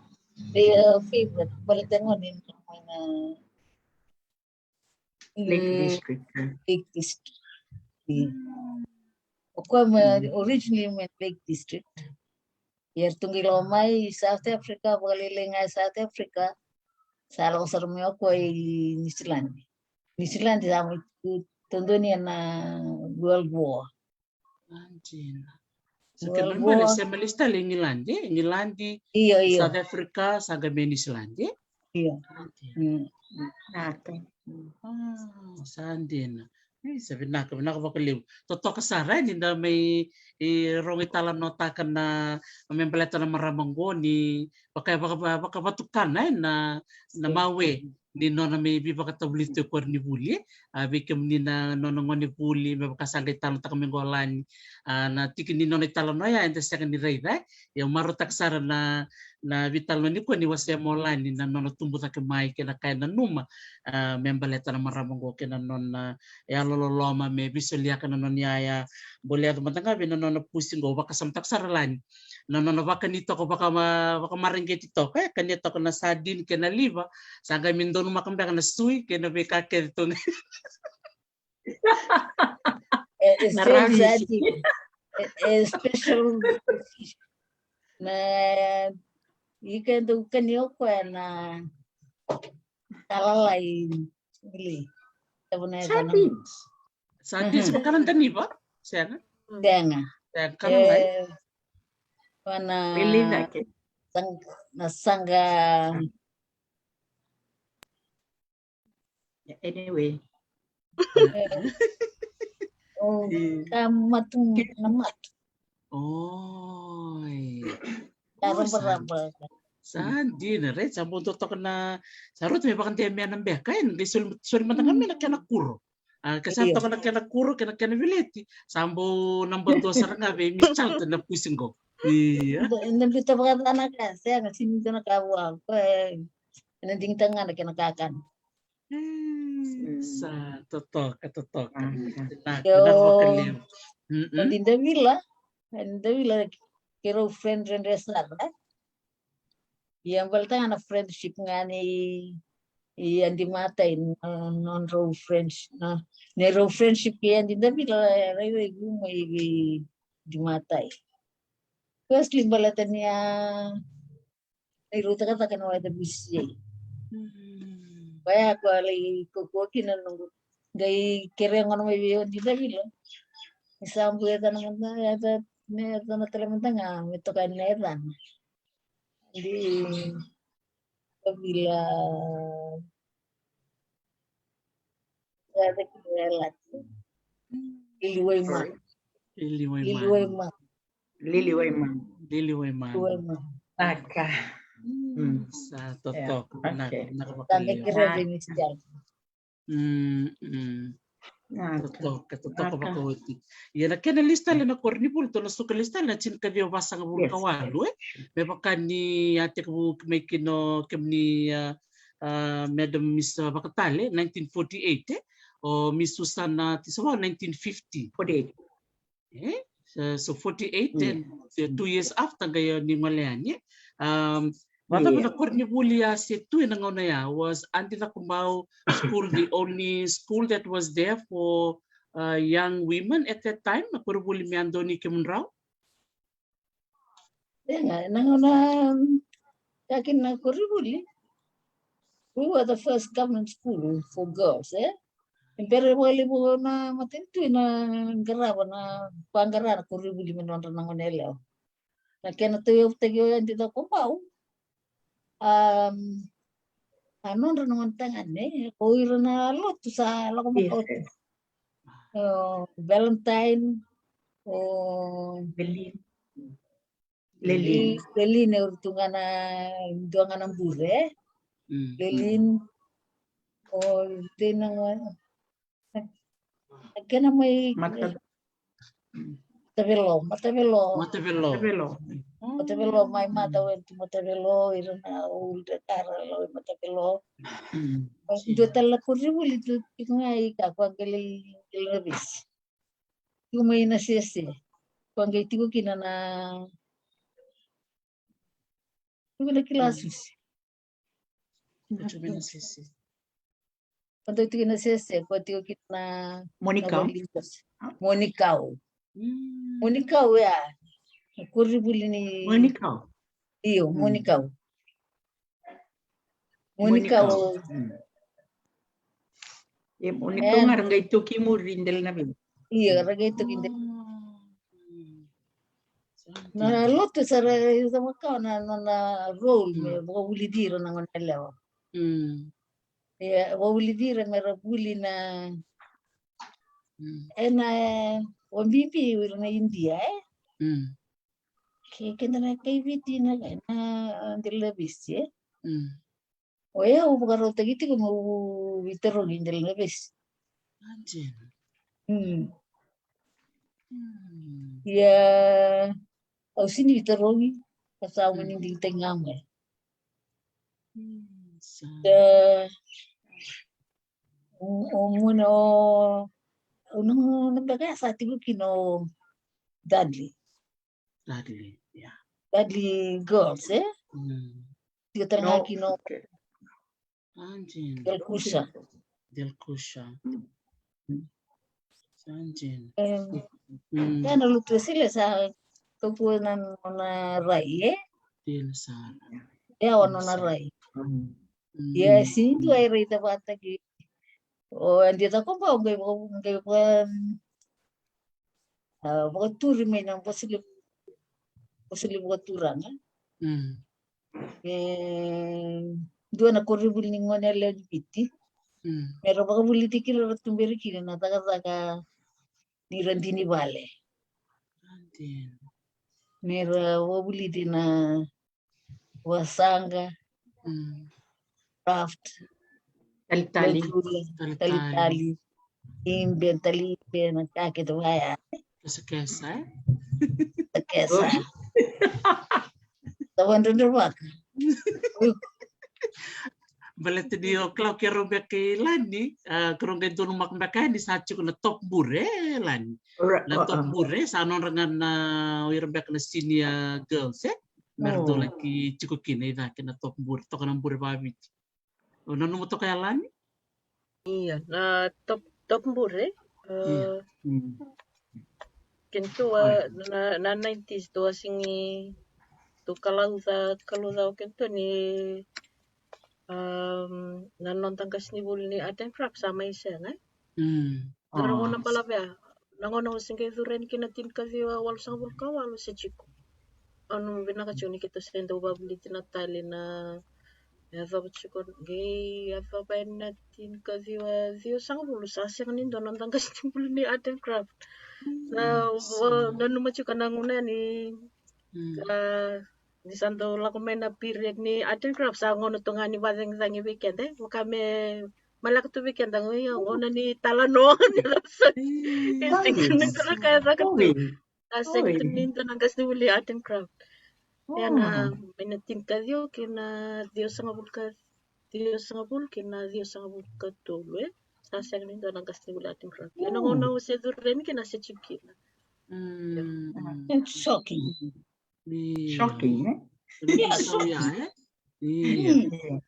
They are favorite baleta gone na Lake District. Lake District. O koya mai originally mai Lake District. Ia eratou qai lako mai South Africa, vakalailai ga i South Africa. Sa lako sara mai o koya i Niusiladi. Niusiladi sa mai tu taudua ni na World War. Sa kena nubera e sema lesu tale i Igiladi, e Igiladi, South Africa, sa qai mai Niusiladi. Io. Sa dina. Sa vinaka, vinaka vakalevu. Totoka sara e ni da mai rogo italanoataka na me baleta na marama qo ni vaka vakavatukana e na na mawe ni nona me veivakatavulici tu e koronivuli. A vei kemuni na nona gonevuli me vaka sa qai talanoataka mai qo Lani, a na tiki ni nona italanoa ya eda sega ni raica. Ia au marautaka sara na na veitalanoa ni koya ni wasea mo Lani na nona tubu cake mai kei na ka e nanuma a me baleta na marama qo kei na nona yalololoma me veisoliaka na nona yaya. Bole yaco mada ga vei na nona pusi qo, vakasamataka sara Lani na nona vakani toka vakama vakamareqeti toka e kania toka na sadini kei na liva. Sa qai me donumaka beka na sui kei na veika kece toka. E special na ika e dau kania o koya na kalalai. Ili. Sardines. Sardines, vaka na daniva? Sega. Sega. Sega, kalalai. Vana na saga. Anyway. O ka matu na matu. Oi. Ka rabaraba. Sa dina, right? Sa bau totoka na, sa rauta me vakademea na beka, e, qai soli, soli mada ga me na kena kuro. A, ke sa toka na kena kuro, kena, kena veleti, sa bau naba dua sara ga vei Miss Charlton na puisi qo. Ia. Na biuta vakacana ka, sega, sini biuta na ka vua, ko e, na digitaka ga na kena kakana. Sa totoka, totoka. Vinaka, vinaka vakalevu. Adi Davila, Adi Davila, keirau friend dredre sara. Ia baleta ga na friendship ga ni Adi Matai, nodrau friendship, na neirau friendship kei Adi Davila, rairai vu mai vei Adi Matai. Firstly baleta ni a neirau cakacaka na Y W C A. Koya ko a lai kaukaua kina noqu qai kerea gona mai vei Adi Davila. Ni sa bau yacana mada, yacana tale mada ga me toka na yacana. Adi Davila. Liliwai Manu. Liliwai Manu. Liliwai Manu. Liliwai Manu. Aka. Sa totoka. Vinaka vakalevu. Totoka, totoka vakaoti. Ia na kena lista tale na koronivuli, tou na suka lista tale na tinikaciwa vasagavulu ka walu, e? Me vaka ni a tekivu mai kina o kemuni, a, Madam Miss Vakatale, nineteen forty-eight, e? O Miss Susana Tisavao, nineteen fifty. Forty-eight. E? So, so forty-eight and two years after qai ni gole yani, e? Vata na koronivuli ya se tu ena gauna ya, was Adi Cakobau school the only school that was there for, uh, young women at that time? Na koronivuli me a doni kemudrau? Ena gauna ya kina na koronivuli, we were the first government school for girls, e? Bera vakalevu na matanitu ena qarava na, vaqara na koronivuli me nodra na gone yalewa. Na kena tauyavutaki o Adi Cakobau, a nodra na gone tagane, o ira na lotu sa lako mai lotu. O Valentine, o Lelin. Lelin. Lelin e ura tu ga na dua ga na bure. Lelin. O tena ga na kena mai Matavelo, Matavelo. Matavelo. Matavelo mai mata went to Matavelo, ira na old tara lo Matavelo. Dua tale na koronivuli tu tiko ga i ka ko a qai lai, qai lai na vesi. Tiko mai na sese. Ko a qai tiko kina na, tiko na kilasi. Ko tiko na sese, ko tiko kina na Monikau. Monikau. Monikau ya. Koronivuli ni Monikau. Io, Monikau. Monikau. E Monikau ga ra qai toki muri dela na vei. Io, ra qai toki dela. Na lotu sa ra, sa makawa na, na, na role me vakavulici ira na gone yalewa. E vakavulici ira me ra vuli na, ena, e, vakabibi ira na Idia, e? Ke, keda na kai Viti na, na dela na vesi, e? O yau vakarautaki tiko meu veitarogi dela na vesi. Ia au sini veitarogi, ka sa mani digitaki ga mai. Sa o muna o, o na beka sa tiko kina o Dudley. Dudley, yeah. Dudley Girls, e? Tiko tale ga kina o Delkusha. Delkusha. Sa dina. Ka na lotu e sele sa toku na nona rai, e? Dina sara. E a nona rai. Ia e sini dua e raica vata kei o Adi Cakobau qai vaka, qai vaka, a, vakaturi mai na vosa levu, vosa levu vakaturaga. E dua na koronivuli ni gone yalewa ni Viti. Mm. Me ra vakavulici kina, ra tuberi kina na cakacaka ni ra dini vale. Adi. Me ra vakavulici na wasaqa, mm, craft, talitali, talitali, talitali, ibe, talibe, na ka kece vaya. Kesakesa, e? Kesakesa. Oi. Sa vakadrodrovaka. Baleta ni o kila o keirau beka i Lani, a, keirau qai donumaka beka yani sa tiko na Top Bure, e, Lani. Ra-, na, a, Top, a, Bure, sa nodra ga na, o ira beka na senior girls, e? Me ra dau laki tiko kina i cake na Top Bure, toka na bure vaviti. O nanuma toka ya, Lani? Ia, na Top, Top Bure, e? Ia. Mm. Keitou a, oi, na, na nineties, tou a sigi, tou kalauca, kalauca o keitou ni, um, na noda qasenivuli ni art and craft sa mai sega, e? Mm. Dua na gauna balavu ya, na gauna au se qai curu yani kina tinikaciwa walusagavulu ka walu se tiko. Au nanuma vinaka tiko ni keitou se dau vakavulici na tali na, yacova tiko, qai yacova yani na tinikaciwa ciwasagavulu, sa sega ni dua na noda qasenivuli ni art and craft. Sa, mm, o, nanuma tiko na gauna ni, mm, a, ni sa dau lako mai na period ni art and craft, sa gauna tu ga ni vakacagicagi vei keda, e? Vaka me, me lako tu vei keda, gauna ni talanoa, ni lako sa, e, tiko ni dua na ka e caka tu. Oi. Sa sega tu ni dua na qasenivuli art and craft. Ia na, mai na tinikaciwa kei na ciwasagavulu ka, ciwasagavulu kei na ciwasagavulu ka tolu, e? Sa sega ni dua na qasenivuli art and craft. Ia na gauna au se curu yani kina se tiko kina. Mm. Ia. It's shocking. Ni shocking, e? Ni, yeah, shocking, e? Ia. Mm. Ia.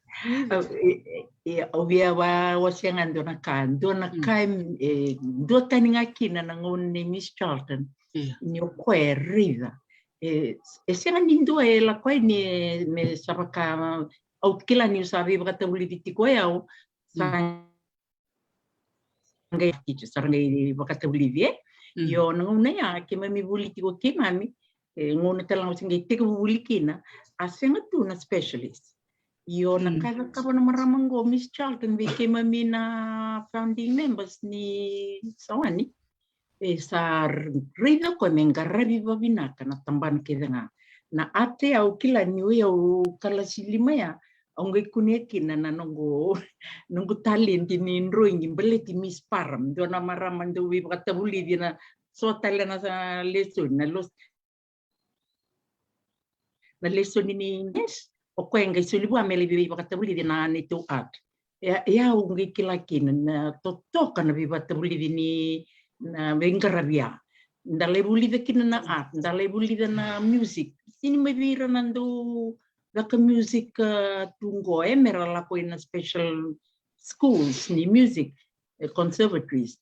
Au, e, e, au via vakawasea ga dua na ka, dua na ka, mm, e, duatani ga kina na gauna nei Miss Charlton. Ia. Ni o koya e raica. E, e sega ni dua e lako yani me sa vaka, au kila niu sa veivakatavulici tiko o yau, sa, mm, qai teacher, sa ra qai vakatavulici, e? Mm. Io, na gauna ya, keimami vuli tiko keimami, e, gauna tale ga au se qai tekivu vuli kina, a sega tu na specialist. Io, na, mm, ka e cakava na marama qo, Miss Charlton, vei keimami na founding members ni Sawani. E sa raica o koya me qaravi vavinaka na tabana kece ga. Na art, au kila niu, au kalasi lima ya, au qai kunea kina na noqu, noqu taledi ni drawing, baleti Miss Parham, dua na marama dau veivakatavulici ena so tale na lesoni, na los-, na lesoni ni English, o koya e qai soli vua me lai veivakatavulici na neitou art. E, e au qai kila kina na totoka na veivakatavulici ni, na veiqaravi ya. Da lai vulica kina na art, da lai vulica na music. Sega ni mai vei ira na dau caka music, a, tu qo, e, me ra lako ina special schools ni music, e, conservatories.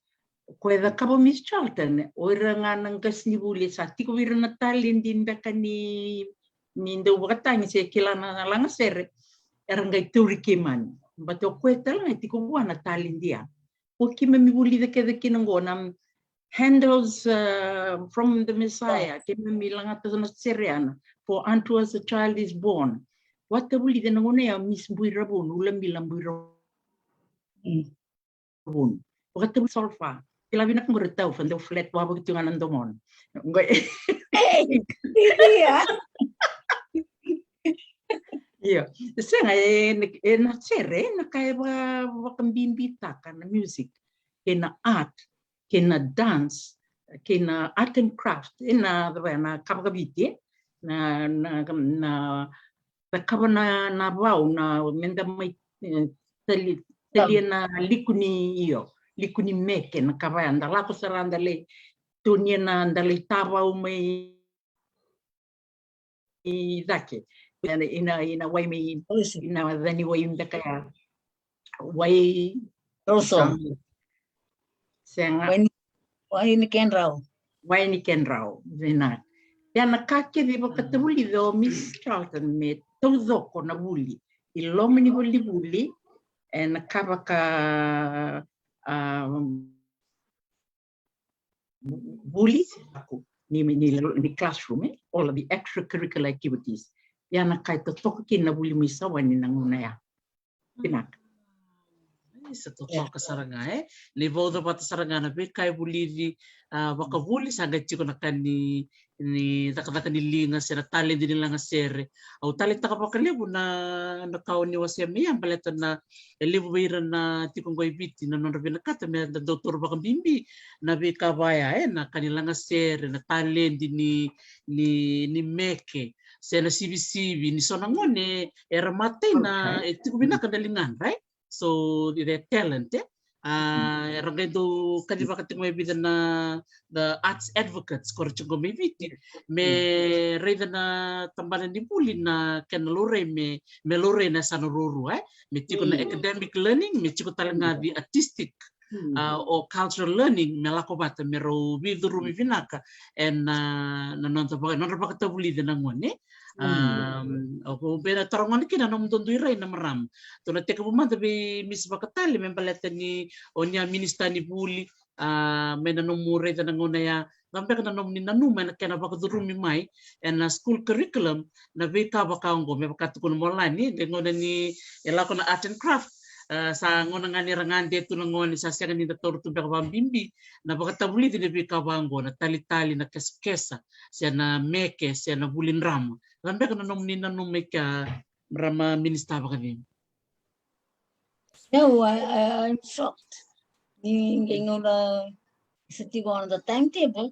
Ko e cakava Miss Charlton, o ira ga na qasenivuli sa tiko vei ira na taledi beka ni, ni dau vakatagi se kila na lagasere, era qai tauri keimami. But o koya tale ga e tiko vua na taledi ya. O keimami vulica kece kina qo na Handel's, uh, From the Messiah, keimami lagata na sere ya na For Unto Us a Child Is Born. Vakatavulica na gauna ya Miss Buiravonu, Ulamila Buiravonu. Mm. Vakatabui solfa. Kila vinaka qori taufa, dau flat, vakavuki tu ga na domona. Qo e. Ei, ia. Io. Sega, e, e na sere, e na ka e vaka, vakabibitaka na music, kei na art, kei na dance, kei na art and craft, e na, na ka vakaviti, e na, na, na cakava na, na vau, na meda mai, e, tali, talia na liku ni, io, liku ni meke, na ka vaya, da lako sara da lai tonia na, da lai tavau mai cake. Ina, ina, ina wai mai, ina cani wai beka ya. Wai. Roso. Sega. Wai ni, wai ni kedrau. Wai ni kedrau, vinaka. Ia na ka kece vakatavulica o Miss Charlton me taucoko na vuli i loma ni valivuli, e na ka vaka, a, vuli, ni, ni, ni classroom, e, all of the extracurricular activities. Ia na ka e totoka kina na vuli mai Sawani na gauna ya. Vinaka. Isa, totoka sara ga, e. Ni vauca vata sara ga na veika e vulici, a, vakavuli, sa qai tiko na ka ni, ni cakacaka ni liga se na taledi ni lagasere. Au taleitaka vakalevu na, na ka o ni wasea mai ya, baleta na e levu vei ira na tiko qo i Viti na nodra vinakata me da dau taura vakabibi na veika vaya, e, na ka ni lagasere, na taledi ni, ni, ni meke, se na sivisivi, ni so na gone era matai na, e tiko vinaka na ligana, right? So their talent, e. A, era qai dau kacivaka tiko mai vica na the arts advocates ko ra tiko mai Viti me raica na tabana ni vuli na kena laurai me, me laurai na yasana ruarua, e. Me tiko na academic learning, me tiko tale ga the artistic, a, o cultural learning, me lako vata me rau veicurumi vinaka ena, na noda vaka, nodra vakatavulici na gone. Um, o ko bera tara gona kina na nomudou dui rai na marama. Tou na tekivu mada vei Miss Vakatale me baleta ni o ni a minisita ni vuli, a, mai na nomu raica na gauna ya, cava beka na nomuni nanuma ena kena vakacurumi mai ena school curriculum na veika vaka oqo, me vaka tukuna mo Lani, de gauna ni e lako na art and craft, a, sa gauna ga ni ra gade tu na gone, sa sega ni da taura tu beka vakabibi na vakatavulici ni veika vaka oqo, na talitali, na kesakesa, se na meke, se na vuli drama. Cava beka na nomuni nanuma i kea, marama minisita vakacegu? Eu, I, I, I'm shocked. Ni qai gauna sa tiko on the timetable,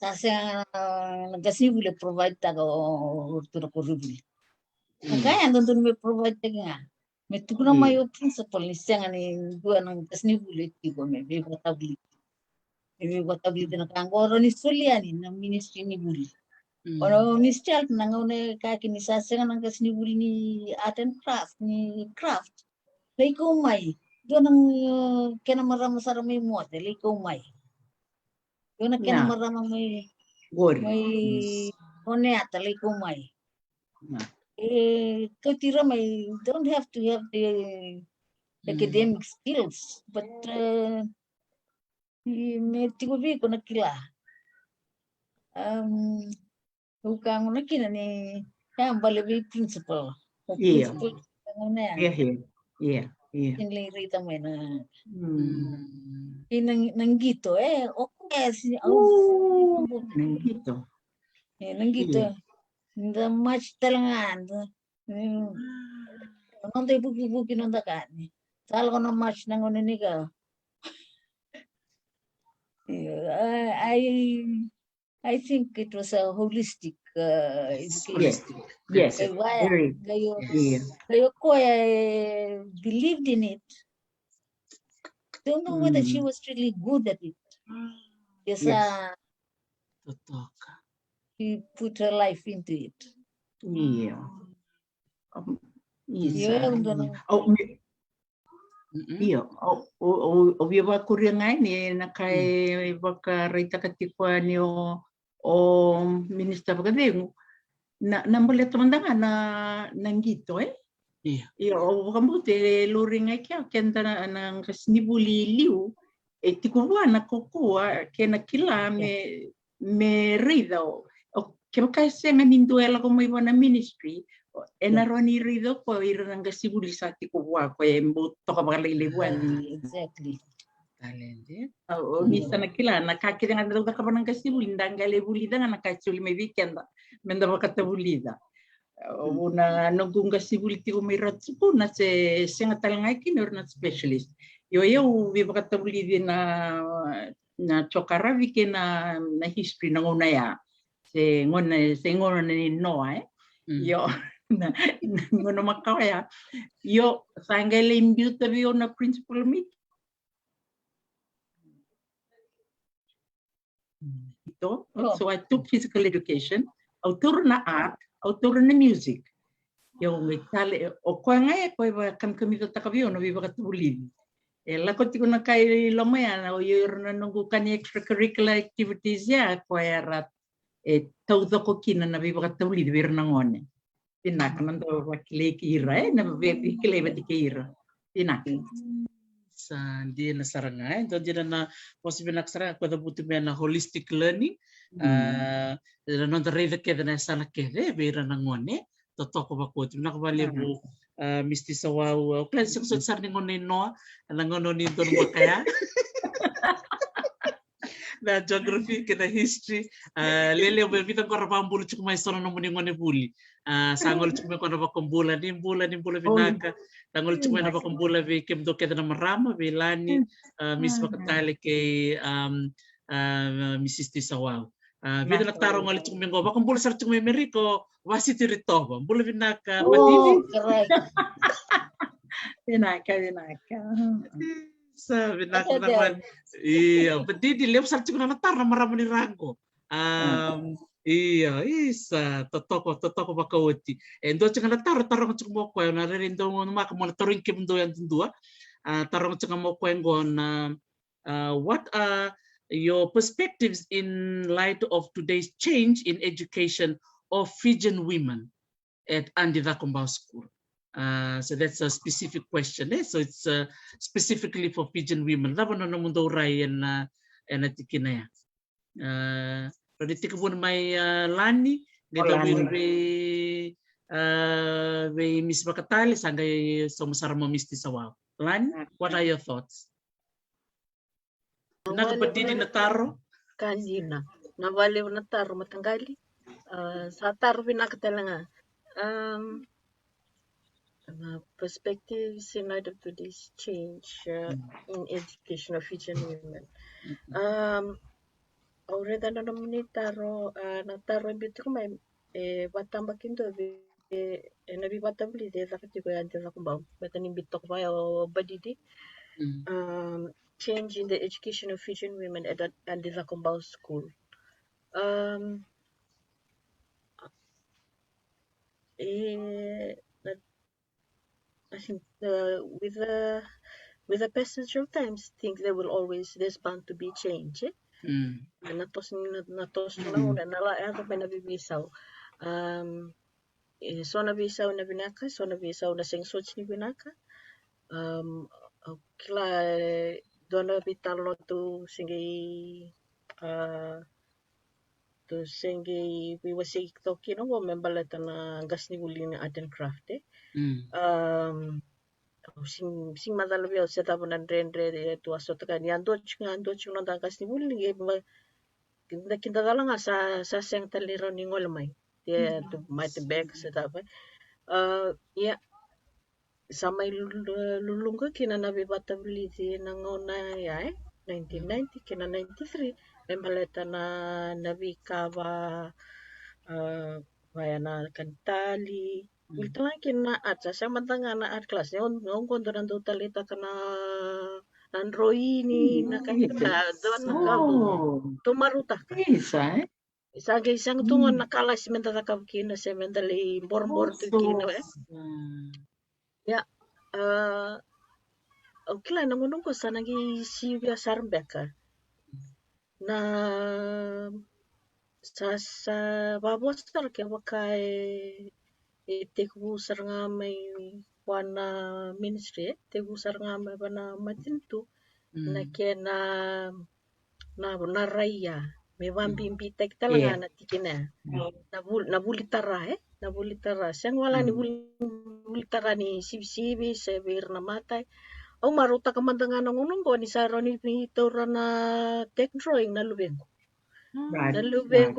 sa sega na, na qasenivuli e provide taka o, o ratou na koronivuli. Na ka ya dodonu me provide taki ga. Me tukuna mai o principal ni sega ni dua na qasenivuli e tiko me veivakatavulici. Me veivakatavulici na ka qo, rawa ni soli yani na ministry ni vuli. O na Miss Child na gauna e kaya kina ni sa sega na qasenivuli ni art and craft, ni craft. Lai kau mai. Dua na, e, kena marama sara mai Moce, lai kau mai. Dua na kena marama mai, mai Oneata, lai kau mai. E kauti ira mai, don't have to have the academic skills, but, e, me tiko vei iko na kila. Um, au ka gona kina ni, ya bale vei principal. O principal ka gona ya. Ia, ia, ia. Kina lai raica mai na. Kei na, na qito, e, o koya si, au. Na qito. E, na qito. Da march tale ga, da. Mm. Noda ivukivuki, noda ka ni. Sa lako na march na gauna ni ka. E, I, I, I think it was a holistic, uh, education. Yes, yes, very. Qai o, qai o koya, e, believed in it. Don't know whether she was really good at it. Yes, uh, she put her life into it. Io. Io, au dua na. Io, au, au, au via vakuria ga yani na ka e vakaraitaka tiko yani o, o minisita vakacegu. Na, na baleta mada ga na, na qito, e? Io. Io, au vakabauta e lori ga i kea keda na, na qasenivuli liu, e tiko vua na kaukauwa kei na kila me, me raica o, o, kevaka e sega ni dua e lako mai vua na ministry, o, ena rawa ni raica o koya ira na qasenivuli sa tiko vua, koya e bau toka vakalailai vua ni. Exactly. Taledi. O, o ni sa na kila na ka kece ga dau cakava na qasenivuli, da qai lai vulica ga na ka e soli mai vei keda me da vakatavulica. O, na noqu qasenivuli tiko mai Ratu Sukuna se sega tale ga kina o ira na specialist. Io, au veivakatavulici na, na geography kei na, na history na gauna ya. Se gauna, se gauna ni Noa, e? Io, na, na gauna makawa ya. Io, sa qai lai biuta vei au na principal mai qito. So I took physical education. Au taura na art, au taura na music. Io, qai tale, o koya ga e koya e vakamikamica taka vei au na veivakatavulici. E lako tiko na ka i loma ya, na, o ira na noqu ka ni extracurricular activities ya, koya era, e taucoko kina na veivakatavulici vei ira na gone. Vinaka, na dau vakilai kei ira, e, na veikilai vata kei ira. Vinaka. Sa dina sara ga, e, dua dina na vosa vinaka sara ga ko cavuti mai na holistic learning. A, na noda raica kece na yasana kece vei ira na gone, totoka vakaoti. Vinaka vakalevu, a, Miss Tisawau, au kila ni sega soti sara ni gauna i Noa, na gauna ni donu vakaya. Na geography kei na history. A, lele, au via vica qo ra vakabula tiko mai so na nomuni gone vuli. A, sa gole tiko mai qo na vakabula, ni bula, ni bula vinaka. Sa gole tiko mai na vakabula vei kemudou kece na marama, vei Lani, a, Miss Vakatale kei, um, a, Missus Tisawau. A, vica na taro gole tiko mai qo, vakabula sara tiko mai Merika, Vasiti Ritova. Bula vinaka, Padidi. Vinaka, vinaka. Sa vinaka na mani. Io, Padidi, levu sara tiko na taro na marama ni ra qo. Um, io, isa, totoko, totoko vakaoti. E dua tiko na taro, taroga tiko mo koya, na rere dau mo maka mo na tarogi kemudou yadudua. A, taroga tiko mo koya qo na, uh, what are your perspectives in light of today's change in education of Fijian women at Adi Cakobau School? Uh, so that's a specific question, eh? So it's, uh, specifically for Fijian women. Cava na nomudou rai ena, ena tikina ya? Uh, rawa ni tekivu mai, uh, Lani, ni da wiri vei, uh, vei Miss Vakatale, sa qai sauma sara mai Miss Tisawau. Lani, what are your thoughts? Vinaka Padidi na taro. Ka dina. Na vale na taro mataqali. Uh, sa taro vinaka tale ga. Um, na perspectives in light of today's change, uh, in education of Fijian women. Um, au raica na nomuni taro, uh, na taro e biu tiko mai, e vakatabakidua vei, e, ena veivakavulici e caka tiko e Adi Cakobau. Baleta ni biu toka vaya o Padidi. Um, change in the education of Fijian women at Adi Cakobau School. Um, e, na, I think, uh, with the, with the passage of times, things, there will always, there's bound to be change, eh? Na toso, na, na toso na gauna, na la, yaco mai na veiveisau. Um, e, so na veisau na vinaka, so na veisau na sega soti ni vinaka. Um, au kila, e, dua na veitalanoa tou se qai, uh, tou se qai veiwasei toka kina qo me baleta na qasenivuli ni art and craft, eh? Um, au sega, sega macala vei au se cava na dredre e tu a sota ka ni a dua tiko ga, a dua tiko noda qasenivuli ni qai ma, kidacala ga sa, sa sega tale ni rawa ni gole mai. Ia, tu mai te beka se cava. Uh, ia, sa mai luluqa kina na veivakavulici na gauna ya, e, nineteen ninety kei na ninety-three, me baleta na, na veika va, a, vaya na kanitali. Vuli tale ga kina na art, sa sega mada ga na art class. Ni o, ni o qo dou na dau taleitaka na, na droini, na kanitali, dou na ka dou marautaka. Isa, e? Sa qai sega tu ga na kalasi meda cakava kina se meda lai boroboro tu kina, e? Ia, a, au kila na gauna qo sa na qai sivia sara beka. Na sa, sa vavosa sara kevaka e, e tekivu sara ga mai vua na ministry, e tekivu sara ga mai vua na matanitu. Na kena na, na rai ya me vabibitaki tale ga na tikina ya. Na vuli, na vuli tara, e? Na vuli tara. Sega wale ni vuli, vuli tara ni sivisivi se vei ira na matai. Au marautaka mada ga na gauna qo ni sa rawa ni taura na tech drawing na luvequ. Na luvequ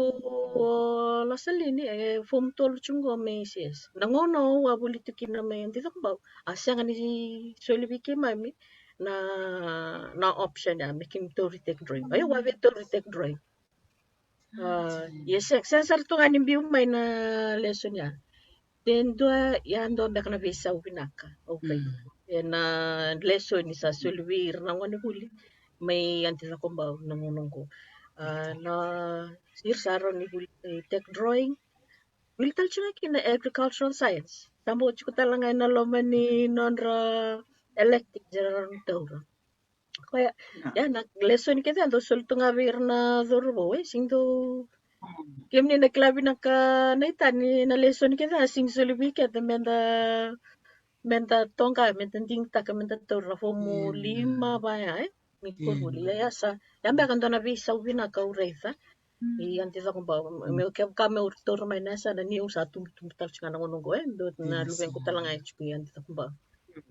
o Lasalini, e form twelve tu qo mai S S. Na gauna au a vuli tu kina mai Adi Cakobau, a sega ni soli vei keimami na, na option ya me keimami tauri tech drawing. Io, au a via tauri tech drawing. A, ia sega, sega sara tu ga ni biu mai na lesson ya. De dua, ia dua beka na veisau vinaka au via, ena lesson sa soli vei ira na gonevuli mai Adi Cakobau na gauna qo. A, na ira sa rawa ni vuli, e, tech drawing. Vuli tale tiko ga kina agricultural science. Sa bau tiko tale ga ena loma ni nodra elective era rawa ni taura. Koya, ia na lesson kece ya dau soli tu ga vei ira na cauravou, e, sega ni dau, kemuni na kila vinaka na itani, na lesson kece ya sega ni soli vei keda meda, meda toqa, meda digitaka, meda taura na fomu lima vaya, e, ni koronivuli. Ia, ia sa, ia beka dua na veisau vinaka au raica. I Adi Cakobau. Meu kevaka meu taura mai na yasana niu sa tubutubu tale tiko ga na gauna oqo, e dua na luvequ tale ga e tiko i Adi Cakobau.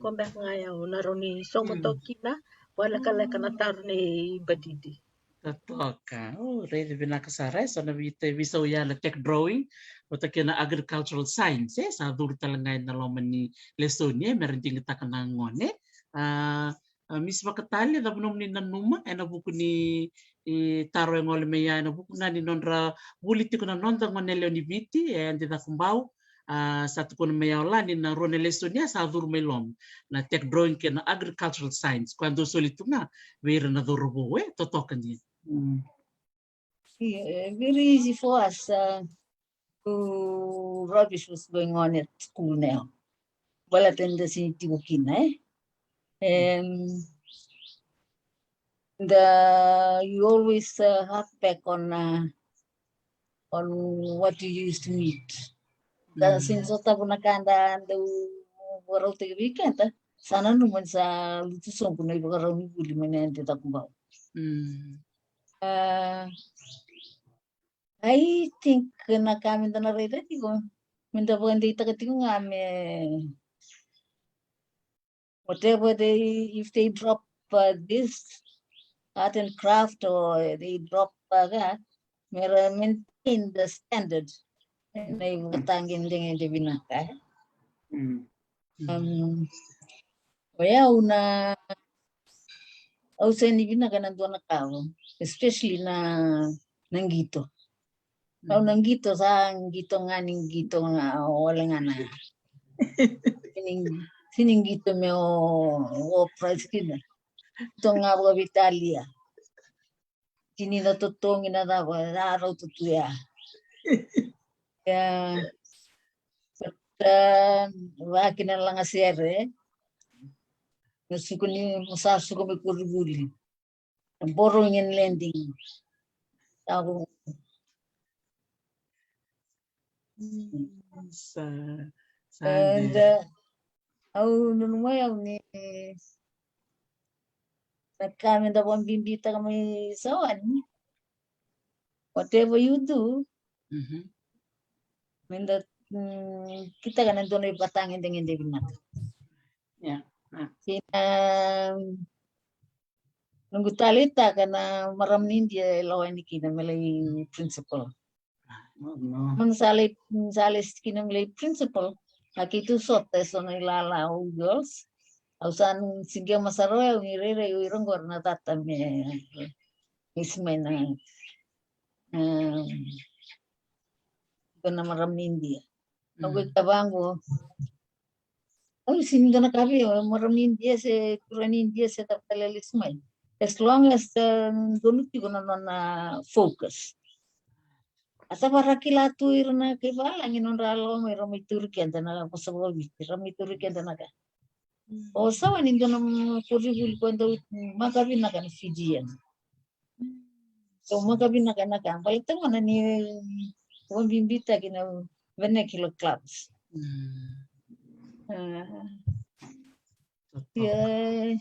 Ko beka ga ya au na rawa ni soqo toka kina, vakalekaleka na taro nei Badidi. Totoka. O, raici vinaka sara, e so na vei, veisau ya na tech drawing vata kei na agricultural science, e sa curu tale ga ena loma ni lesoni, e, me ra digitaka na gone. A, a, Miss Vakatale, cava nomuni nanuma ena vuku ni, e, taro e gole mai ya, ena vuku ga ni nodra vuli tiko na noda gone lewe ni Viti e Adi Cakobau. A, sa tukuna mai o Lani na rua na lesoni a sa curu mai loma, na tech drawing kei na agricultural science, koya dau soli tu ga vei ira na cauravou, e, totoka dina. Mm. Yeah, very easy for us, uh, to rubbish was going on at school now. Baleta ni da sini tiko kina, e? And the, you always, uh, hark back on, uh, on what you used to meet. Da sini sotavu na ka da dau vakarautaki vei keda, sa nanuma ni sa lutu sobu na ivakarau ni vuli mai na Adi Cakobau. Mm. Uh, I think na ka me da na raica tiko, me da vakadeitaka tiko ga me whatever they, if they drop, uh, this art and craft or they drop, uh, that, me ra maintain the standard. Na ivakatagedegede vinaka, e? Mm. Um, o yau na, au sega ni vinaka na dua na ka, especially na, na qito. Au na qito, sa qito ga ni qito ga, ole ga na. Sini, sini qito me o, o prize kina. Qito ga vakaveitalia. Sini na totogi na cava, na rauta tu ya. Ya. But, uh, vaki na lagasere. Na suku ni, mo sa suku me koronivuli. Borrowing and lending. Sa, sa, and, uh, au nanuma au ni na ka me da vakabibitaka mai Sawani. Whatever you do, me da, mm, kitaka na dua na ivakatagedegede vinaka. Yeah. Kei na noqu taleitaka na marama ni Idia e lawani kina me lai principal. Mani sa lai, sa lai kina me lai principal. A keitou sota e so na ilala o girls. Au sa nu siqema sara o yau ni rairai o ira qori na tata me isi mai na, um, dua na marama ni Idia. Au qai kaya vaqo, au sini dua na ka vei au, marama ni Idia se, turaga ni Idia se, tavata lelesi mai. As long as, uh, donu tiko na nona focus. A tavara kila tu ira na kai valagi nodra lako mai ra mai turi keda na vosa vakaviti, ra mai turi keda na ka. O Sawani dua na koronivuli ko dau maka vinaka na Fijian. So maka vinaka na ka, baleta gona ni vakabibitaki na vernacular clubs. Ia,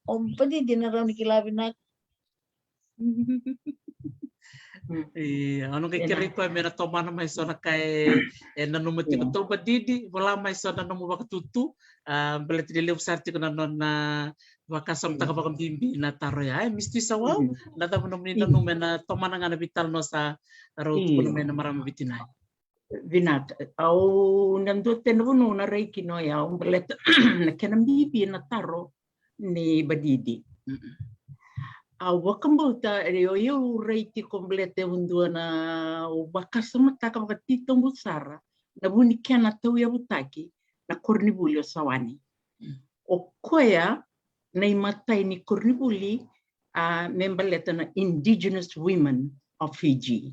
o Badidi na rawa ni kila vinaka. Ia, au na qai kerei koya me na tomana mai so na ka e, e nanuma tiko. Tou Badidi, vola mai so na nomu vakatutu. A, baleta ni levu sara tiko na nona vakasamataka vakabibi na taro ya. E, Miss Tuisawau, na cava nomuni nanuma ena tomana ga na veitalanoa sa rau tukuna mai na marama Viti Nai? Vinaka. Au na dua tena vanua na rai kina o yau baleta na kena bibi na taro ni Badidi. Au vakabauta e o yau rai tiko baleta e dua na, au vakasamataka vakatitobu sara na vu ni kena tauyavutaki na koronivuli o Sawani. O koya na imatai ni koronivuli, a, me baleta na Indigenous Women of Fiji.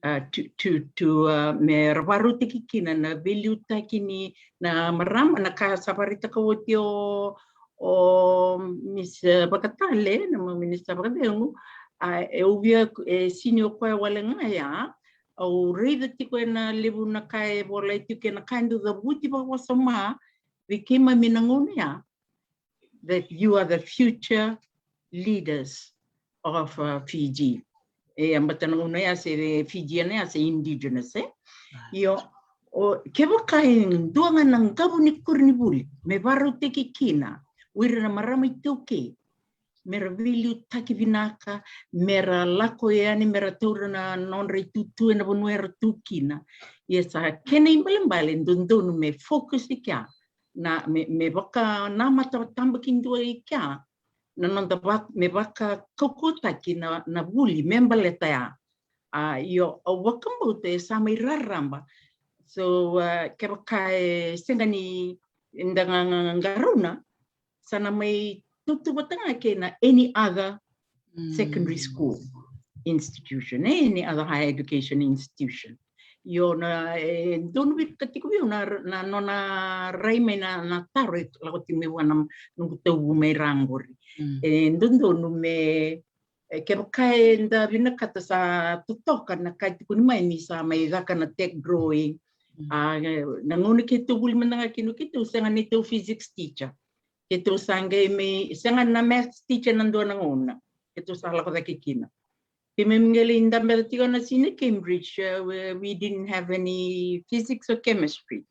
A, to, to, to, a, me ra vakarautaki kina na veiliutaki ni na marama, na ka sa vakaraitaka oti o, o Miss Vakatale, na nomu minisita vakacegu, a, e uvia, e sini o koya wale ga ya, au raica tiko ena levu na ka e volai tiko ena ka e dau cavuti vakawasoma vei keimami na gauna ya, that you are the future leaders of, uh, Fiji. E, a bata na gauna ya se Fijiana ya se indigenous, e? Io, o, kevaka e dua ga na qavu ni koronivuli me varautaki kina o ira na marama iTaukei, me ra veiliutaki vinaka, me ra lako yani, me ra taura na nodra itutu ena vanua era tu kina. Ia sa kena ibalebale dodonu me focus i kea, na, me, me vakanamata tabakidua i kea na noda va, me vakakaukauataki na, na vuli me baleta ya. A, io, au vakabauta e sa mai raraba. So, a, kevaka e sega ni da ga, ga, ga qarauna, sa na mai tautauvata ga kei na any other secondary school institution, e, any other higher education institution. Io, na, e donu vinaka tiko vei au na, na nona rai mai na, na taro e lako tiko mai vua na noqu tauvu mai ra qori. E dodonu me, e, kevaka eda vinakata sa totoka na ka e tukuni mai ni sa mai caka na tech drawing. A, na gauna keitou vuli mada ga kina keitou sega ni tou physics teacher. Keitou sa qai mai, sega na maths teacher na dua na gauna. Keitou sa lako cake kina. Keimami qai lai dabeca tiko na senior Cambridge, uh, we, we didn't have any physics or chemistry.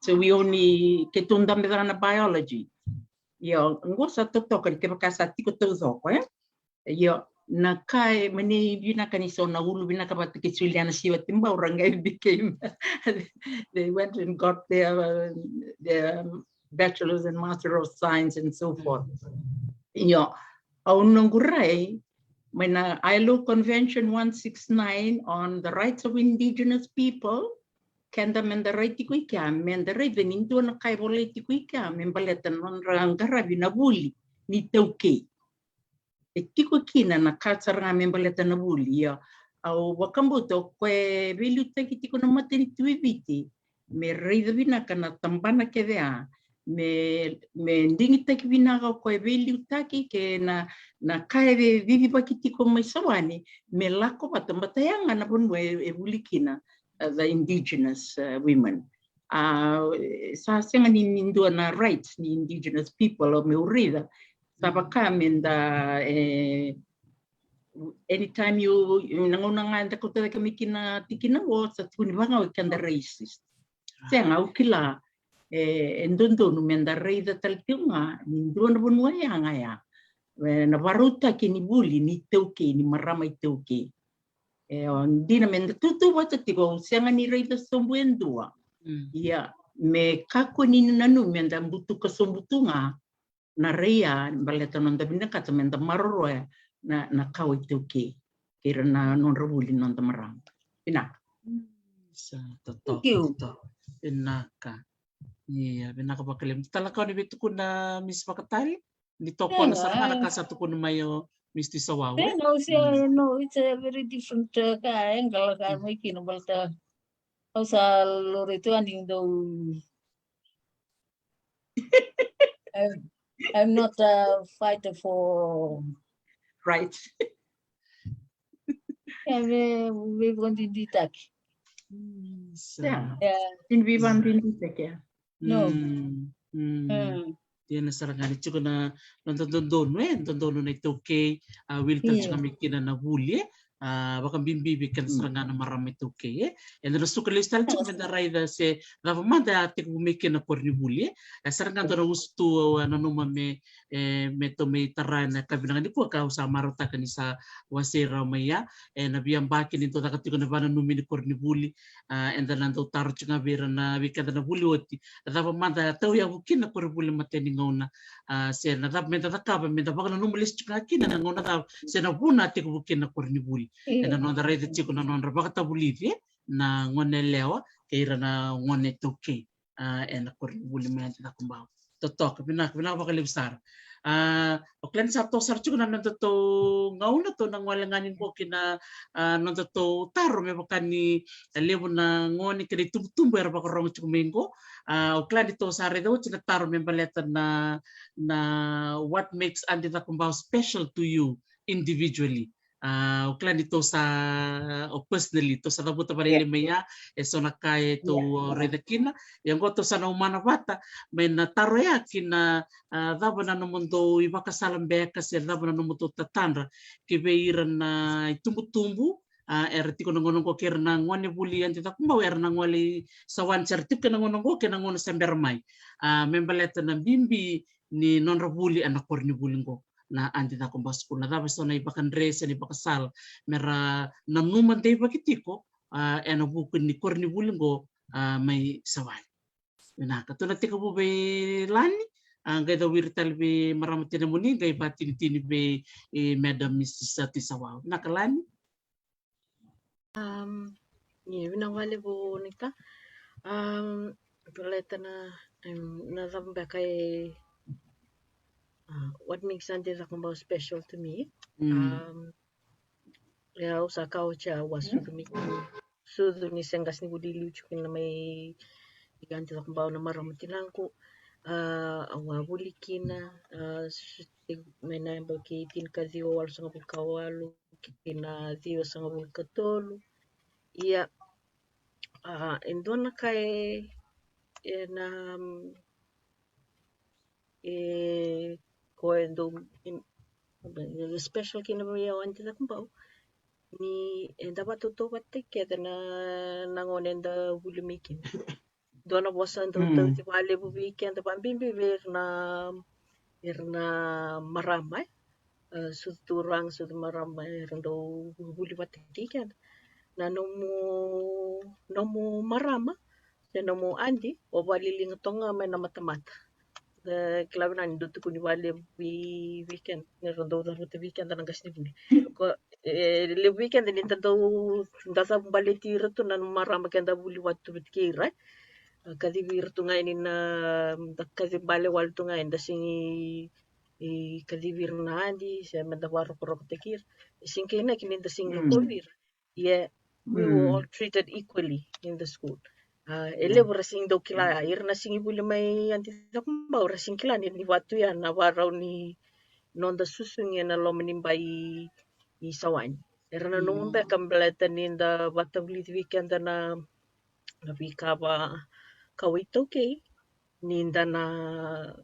So we only, keitou dabeca na biology. Io, qo sa totoka ni kevaka sa tiko taucoko, e? Io, na ka e mani vinaka ni so na ulu vinaka vata kei Juliana Siwa Tibau ra qai became, they went and got their, uh, their bachelors and master of science and so forth. Io, au noqu rai mai na ILO Convention one six nine on the rights of indigenous people, keda meda rai tiko i kea, meda raica ni dua na ka e volai tiko i kea me baleta na nodra qaravi na vuli ni iTaukei. E tiko kina na culture ga me baleta na vuli, ia au vakabauta o koya e veiliutaki tiko na matanitu e Viti me raica vinaka na tabana kece ya, me, me digitaki vinaka o koya e veiliutaki kei na, na ka e cicivaki tiko mai Sawani, me lako vata, bata ya ga na vanua e, e vuli kina, uh, the indigenous, uh, women. A, sa sega ni, ni dua na rights ni indigenous people o meu raica. Sa vaka meda, e, anytime you, na gauna ga eda kauta cake mai kina tikina qo, sa tukuni vaqo e keda racist. Sega, au kila, e, e dodonu meda raica tale tiko ga ni dua na vanua yaga ya, e, na varautaki ni vuli ni iTaukei, ni marama iTaukei. E, o, dina meda tautauvata tiko, au sega ni raica sobu e dua. Ia, me kakua ni nanumi meda butuka sobu tu ga na rai ya, baleta noda vinakata meda maroroya na, na kawa iTaukei kei ira na nodra vuli na noda marama. Vinaka. Sa totoka, totoka. Vinaka. Ia, vinaka vakalevu. Talakau ni veitukuna, Miss Vakatale? Ni tokona sara ga na ka sa tukuna mai o Miss Tisawau, e? No, it's a, no, it's a very different, uh, ka, angle ka mai kina, baleta au sa lori tu ani dau, I'm, I'm not a fighter for rights. Ia, me, me vakadiditaki. Sa. Ia. Ni veivakadiditaki, ia. No. Dina sara ga ni tiko na, na dodonu, e, dodonu na iTaukei, a, wili tale tiko ga mai kina na vuli, e, a, vakabibi vei keda sara ga na marama iTaukei, e. Eda na suka lesu tale tiko meda raica se cava mada a tekivu mai kina na koronivuli, e. E sara ga dua na usutu au a nanuma me, e, me tou mai tara ena yakavi vinaka nikua ka au sa marautaka ni sa wasei rawa mai ya, ena veiyabaki ni dau caka tiko na vakananumi ni koronivuli, a, eda na dau taro tiko ga vei ira na, vei keda na vuli oti, na cava mada a tauyavu kina na koronivuli matai ni gauna, a, se na cava meda cakava, meda vakananuma lesu tiko ga kina na gauna cava, se na vuna a tekivu kina na koronivuli. Ena noda raica tiko na nodra vakatavulici na gone yalewa kei ira na gone iTaukei, a, ena koronivuli mai Adi Cakobau. Totoka, vinaka, vinaka vakalevu sara. A, o kila ni sa toso sara tiko na nodatou gauna, tou na gole ga ni qo ki na, a, nodatou taro, me vaka ni, a, levu na gone kei na itubutubu era vakarogo tiko mai qo. A, o kila ni tou sa raica oti na taro me baleta na, na what makes Adi Cakobau special to you individually. A, o kila ni tou sa, o personally, tou sa cavuta vale mai ya, e so na ka e tou raica kina. Ia oqo tou sa na umana vata mai na taro ya ki na, a, cava na nomudou ivakasala beka se cava na nomudou tatadra ki vei ira na itubutubu, a, era tiko na gauna oqo kei ira na gone vuli Adi Cakobau era na gole i Sawani, se ra tiko kei na gauna oqo kei na gauna se bera mai. A, me baleta na bibi ni nodra vuli ena koronivuli oqo na Adi Cakobau School. Na cava e so na ivakadre se na ivakasala me ra nanuma deivaki tiko, a, ena vuku ni koronivuli oqo, a, mai Sawani. Vinaka, tou na tekivu vei Lani, a, qai cau wiri tale vei marama tina muni, qai vatinitini vei, e, Madam Missus Sati Sawau. Vinaka Lani. Um, ia, vinaka vakalevu Nita. Um, baleta na, um, na cava beka e, uh, what makes Adi Cakobau special to me? Mm. Um, ia au sa ka oti au a sucu mai, sucu ni se qasenivuli liu tiko kina mai i Adi Cakobau na marama tinaqu. Uh, au a vuli kina, uh, s-, mai na yabaki tinikaciwa walusagavulu ka walu ki na ciwasagavulu ka tolu. Ia, a, e dua na ka e, e na, mm, e, ko e dau, e, e special kina vei au Adi Cakobau ni eda vakatautauvata kece na, na gauna eda vuli mai kina. Dua na vosa dau tauci vakalevu vei keda, vakabibi vei ira na, ira na marama, e, sucu turaga, sucu marama, era dau vuli vata kei keda. Na nomu, nomu marama se nomu adi, o vakaliliga toka ga mai na matamata. E, kila vinaka ni dau tukuni vakalevu vei, vei keda, ni ra dau cavuta vei keda na qasenivuli. Ko, e, levu vei keda ni da dau, da cavu baleti ira tu na marama keda vuli vata tu vata kei ira. A, kacivi ira tu ga yani na, da kaci bale wale tu ga yani, da sigi, e, kacivi ira na adi se me da vakarokorokotaki ira. E sigi kei na kina ni da sigi rokovi ira. Ia, we were all treated equally in the school. A, e levu ra sigi dau kila, ira na sigi vuli mai Adi Cakobau ra sigi kila ni, ni vatu ya na vakarau ni noda susugi ena loma ni bai i Sawani. Era nanuma beka baleta ni da vatavulici vei keda na, na veika vakaiTaukei, ni da na,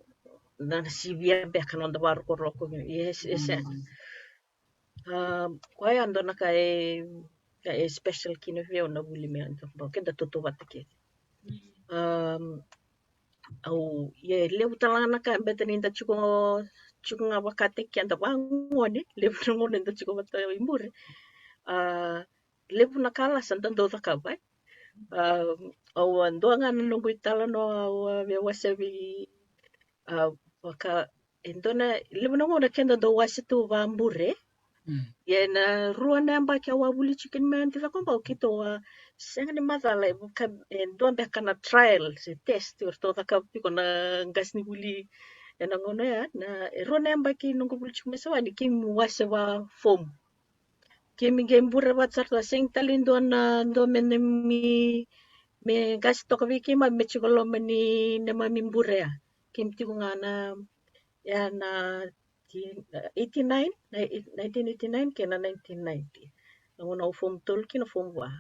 da na sivia beka noda vakarokoroko. Yes, yes. A, koya dua na ka e, ka e special kina vei au na vuli mai Adi Cakobau, keda tautauvata kece. Um, au, ia, levu tale ga na ka, beta ni da tiko, tiko ga vakataki keda vagone, levu na gauna da tiko vata i bure. A, levu na kalasi da dau cakava, e. A, au a dua ga na noqu italanoa au a via wasea vei, a, vaka, e dua na, levu na gauna keda dau wase tu vakabure. Mm. Ia ena rua na yabaki au a vuli tiko kina mai Adi Cakobau, keitou a sega ni macala, e vaka, e dua beka na trial se test eratou cakava tiko na qasenivuli ena gauna ya, na, e rua na yabaki noqu vuli tiko mai Sawani, keimami wase vakafomu. Keimami qai bure vata sara, sega tale ni dua na, dua me neimami, me qase toka vei keimami me tiko loma ni neimami bure ya. Keimami tiko ga na, ya na ti-, eighty-nine, na eight-, nineteen eighty-nine kei na nineteen ninety. Na gauna au fomu tolu kina fomu va.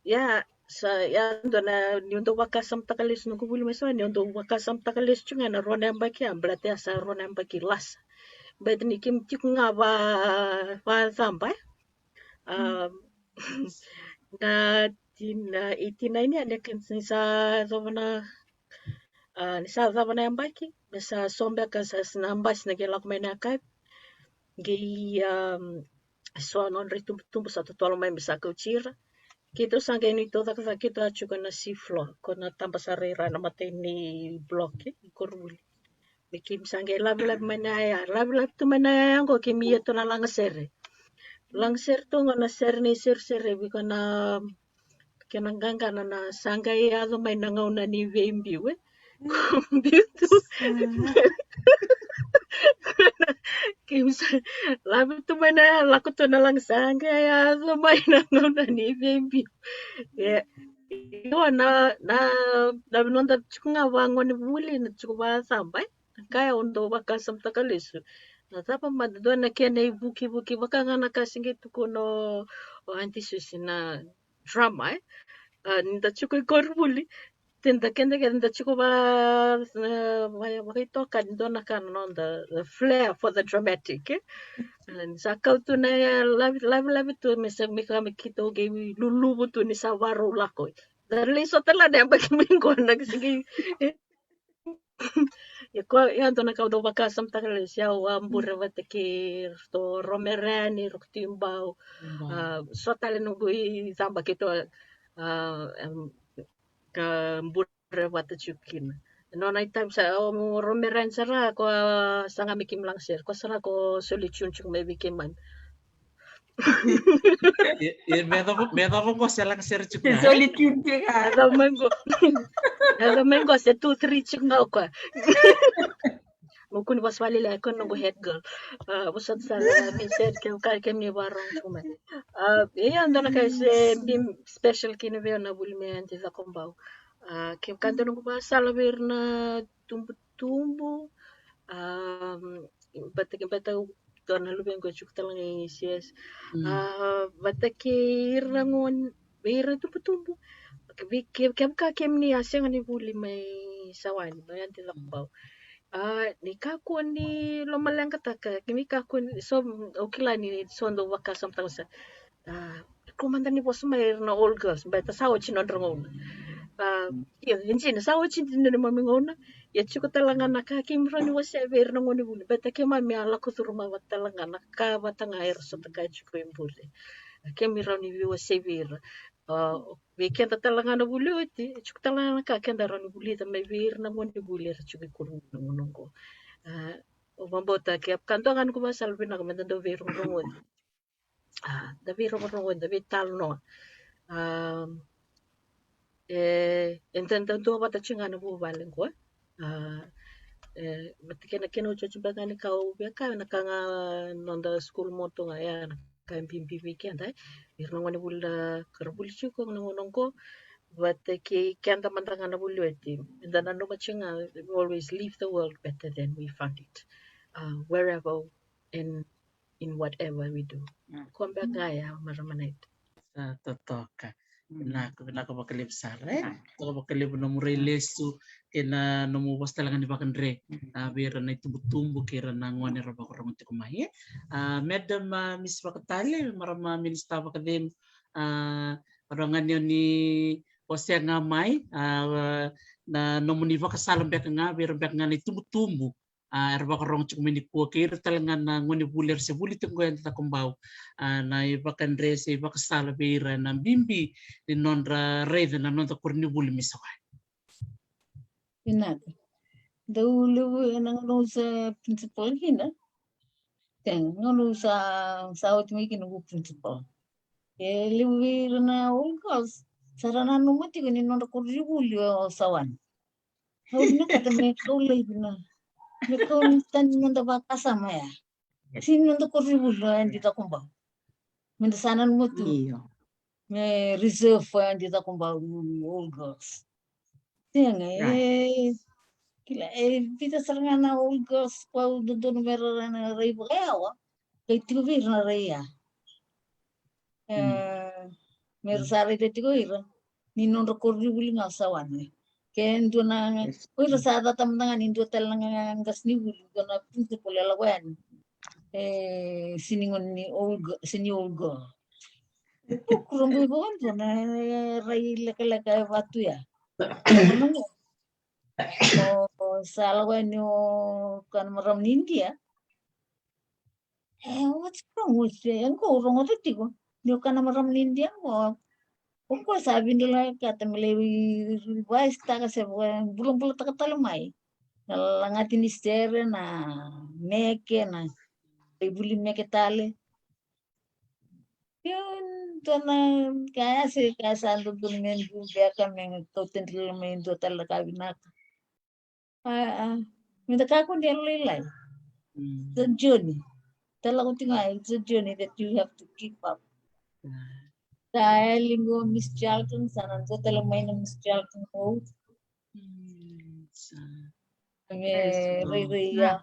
Ia, sa, ia dua na, niu dau vakasamataka lesu noqu vuli mai Sawani, niu dau vakasamataka lesu tu ga na rua na yabaki ya, baleta ya sa rua na yabaki lasa. Baleta ni keimami tiko ga va, vacaba, e. A, na, ti-, na eighty-nine ya, ni sa cava na, a, ni sa cava na yabaki, me sa so beka sa, sa na basi na qai lako mai na yakavi. Qai, um, so na nodra itubutubu sa totolo mai me sa kauti ira. Keitou sa qai nuitou cakacaka, keitou a tiko na sea floor, ko na taba sa rai ra na matai ni block, e, koronivuli. Me keimami sa qai lavilavi mai na yaya, lavilavi tu mai na yaya oqo, keimami ia tu na lagasere. Lagasere tu oqo na sere ni seresere, vei koya na kena qaqana na Sa Qai Yaco Mai Na Gauna Ni Veibiu, e. Ko biu tu. Keimami sa lave tu mai na, lako tu na laga, sa qai yaco mai na gauna ni veibiu. E, io, na, na, na noda tiko ga vagone vuli, na tiko vacaba, e. Na ka ya au dau vakasamataka lesu. Na cava mada, dua na kena ivukivuki, vaka ga na ka se qai tukuna o Aunty Susie na drama, e? A, ni da tiko i koronivuli, te da keda keda da tiko va, e, va, vakaitokani, dua na ka na noda, the flair for the dramatic, e? A, ni sa kau tu na, e, lavi, lavi, lavi tu, me sa, me ka me keitou qai luluvu tu ni sa varau lako. Da lai sota la na yabaki mai qo na kisi qai, e? Ia ko, ia dua na ka au dau vakasamataka lesu, au a bure vata kei ratou Romerani, Roko Tibau. A, so tale noqu icaba keitou a, em, ka bure vata tiko kina. E nona itavi sa o Romerani sara ko a saga me keimami lagasere, ko sara ko soli tune tiko mai vei keimami. E, e, me yacova, me yacova qo se lagasere tiko ga, e? Solitude tiko ga. Yacova mai qo. Yacova mai qo se two three tiko ga o koya. Mo kua ni vosa vakalailai, ko noqu head girl. A, vosota sara, me sere ke ka, kemuni vakarorogo tiko mai. A, ia dua na ka se bim special kina vei au na vuli mai Aunty Cakobau. A, kevaka dua noqu vakasala vei ira na tubutubu. A, vata kei, vata dua na luvequ e tiko tale ga i C S. A, vata kei ira na gone, vei ira tubutubu. Vei ke, kevaka kemuni a sega ni vuli mai Sawani, mai Aunty Cakobau. A, ni kakua ni lomaleqataka, ni kakua ni, so, au kila ni so dau vakasamataka sa. A, kua mada ni vosa mai ira na old girls, baleta sa oti nodra gauna. A, io, e dina, sa oti dina neimami gauna. Ia tiko tale ga na ka keimami rawa ni wasea vei ira na gonevuli, baleta keimami a lako curuma vata tale ga na ka vata ga era sota kaya tiko i bure. A, keimami rawa ni veiwasei vei ira. A, vei keda tale ga na vuli oti, e tiko tale ga na ka keda rawa ni vulica mai vei ira na gonevuli era tiko i koronivuli na gauna oqo. A, au vakabauta kevaka dua ga noqu vakasala vinaka meda dau veirogorogoci. A, da veirogorogoci, da veitalanoa. A, e, eda, da dua vata tiko ga na vuvale qo. A, e, vata kei na kena otioti beka ga ni ka au via kaya, na ka ga noda school motto ga, ya na ka e bibi vei keda, e. Ira na gonevuli da kara vuli tiko na gauna oqo, vata kei keda mada ga na vuli oti. Eda nanuma tiko ga, we always leave the world better than we found it. A, wherever and in whatever we do. Koya beka ga ya, marama naita. Sa totoka. Vinaka, vinaka vakalevu sara, e? Totoka vakalevu nomu rai lesu kei na nomu vosa tale ga ni vakadre, a, vei ira na itubutubu kei ira na gone era vakarorogo tiko mai, e? A, Madam, a, Miss Vakatale, marama minisita vakacegu, a, vakarogo ga ni o ni wasea ga mai, a, na nomuni vakasala beka ga vei ira beka ga na itubutubu, a, era vakarorogo tiko mai nikua, kei ira tale ga na gonevuli era se vuli tiko qo e Aunty Cakobau. A, na ivakadre se ivakasala vei ira ena bibi ni nodra raica na noda koronivuli mai Sawani. Vinaka. Dau levu ena gauna au sa principal kina. Sega, gauna au sa, sa oti mai kina noqu principal. E levu vei ira na old girls sa ra nanuma tiko ni nodra koronivuli o Sawani. Au vinakata me kau laivi na, me kau ni tani noda vakasama ya. Sega ni noda koronivuli o Aunty Cakobau. Meda sa nanuma tu. Io. Me reserve o Aunty Cakobau, old girls. Sega, e, kila, e vica sara ga na old girls ko au dodonu me ra, ra, na rai vakayawa. Qai tiko vei ira na rai ya. E, me ra sa raica tiko ira ni nodra koronivuli ga o Sawani. Ke dua na, ko ira sa cata mada ga ni dua tale na qasenivuli, dua na principal e lako yani. E, sega ni gone ni old girl, sega ni old girl. Kuro qo i vaka dua na rai lekaleka e vatu ya. O, o sa lako yani o kana marama ni Idia. E, what's wrong with you? E qo au rogoca tiko ni o kana marama ni Idia qo. O koya sa vidolakata me lai revise taka se vakabulabulataka tale mai na lagati ni sere, na meke, na ivuli meke tale. Io, dua na ka ya se ka sa dodonu me dua beka me kau tadrila mai dua tale na ka vinaka. A, a, meda kakua ni yalolailai. It's a journey. Da lako tiko ga, it's a journey that you have to keep up. Sa yali qo Miss Charlton, sa na dua tale mai na Miss Charlton qo. Me rairai ya.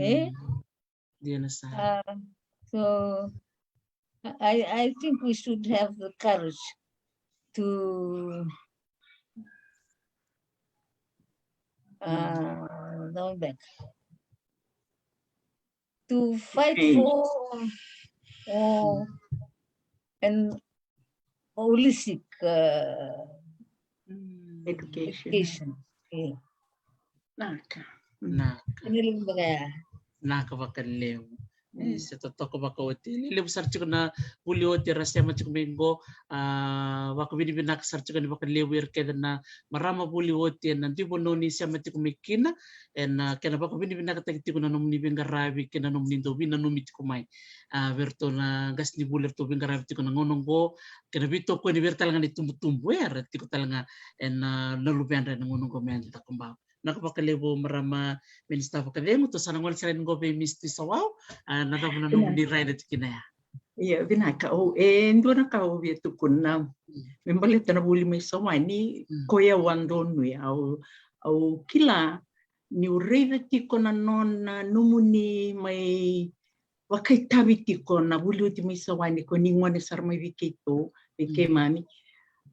E? Dina sara. Uh, so I, I think we should have the courage to uh, down back to fight for uh, an holistic uh, education. Education. Yeah. Naka. Naka. Naka vakalevu. E se totoka vakaoti. Levu sara tiko na vuli oti era sema tiko mai qo. A vakavinavinaka sara tiko ni vakalevu era kece na marama vuli oti ena dui vanua ni sema tiko mai kina. Ena kena vakavinavinakataki tiko na nomuni veiqaravi kei na nomuni dau vinanumi tiko mai. A vei ratou na qasenivuli eratou veiqaravi tiko na gauna qo. Kena veitokoni vei ira tale ga na itubutubu era tiko tale ga ena luvedra ena gauna qo me da takobau. Naka vakalevu marama Minisita Vakacegu, tou sa na gole sara yani qo vei Miss Tuisawau. A na cava na nomuni rai na tikina ya? Ia vinaka, au e dua na ka au via tukuna me baleta na vuli mai Sawani. Ko yau a donuya, au au kila niu raica tiko na nona nomuni mai vakaitavi tiko na vuli oti mai Sawani ko ni gone sara mai vei keitou, vei keimami.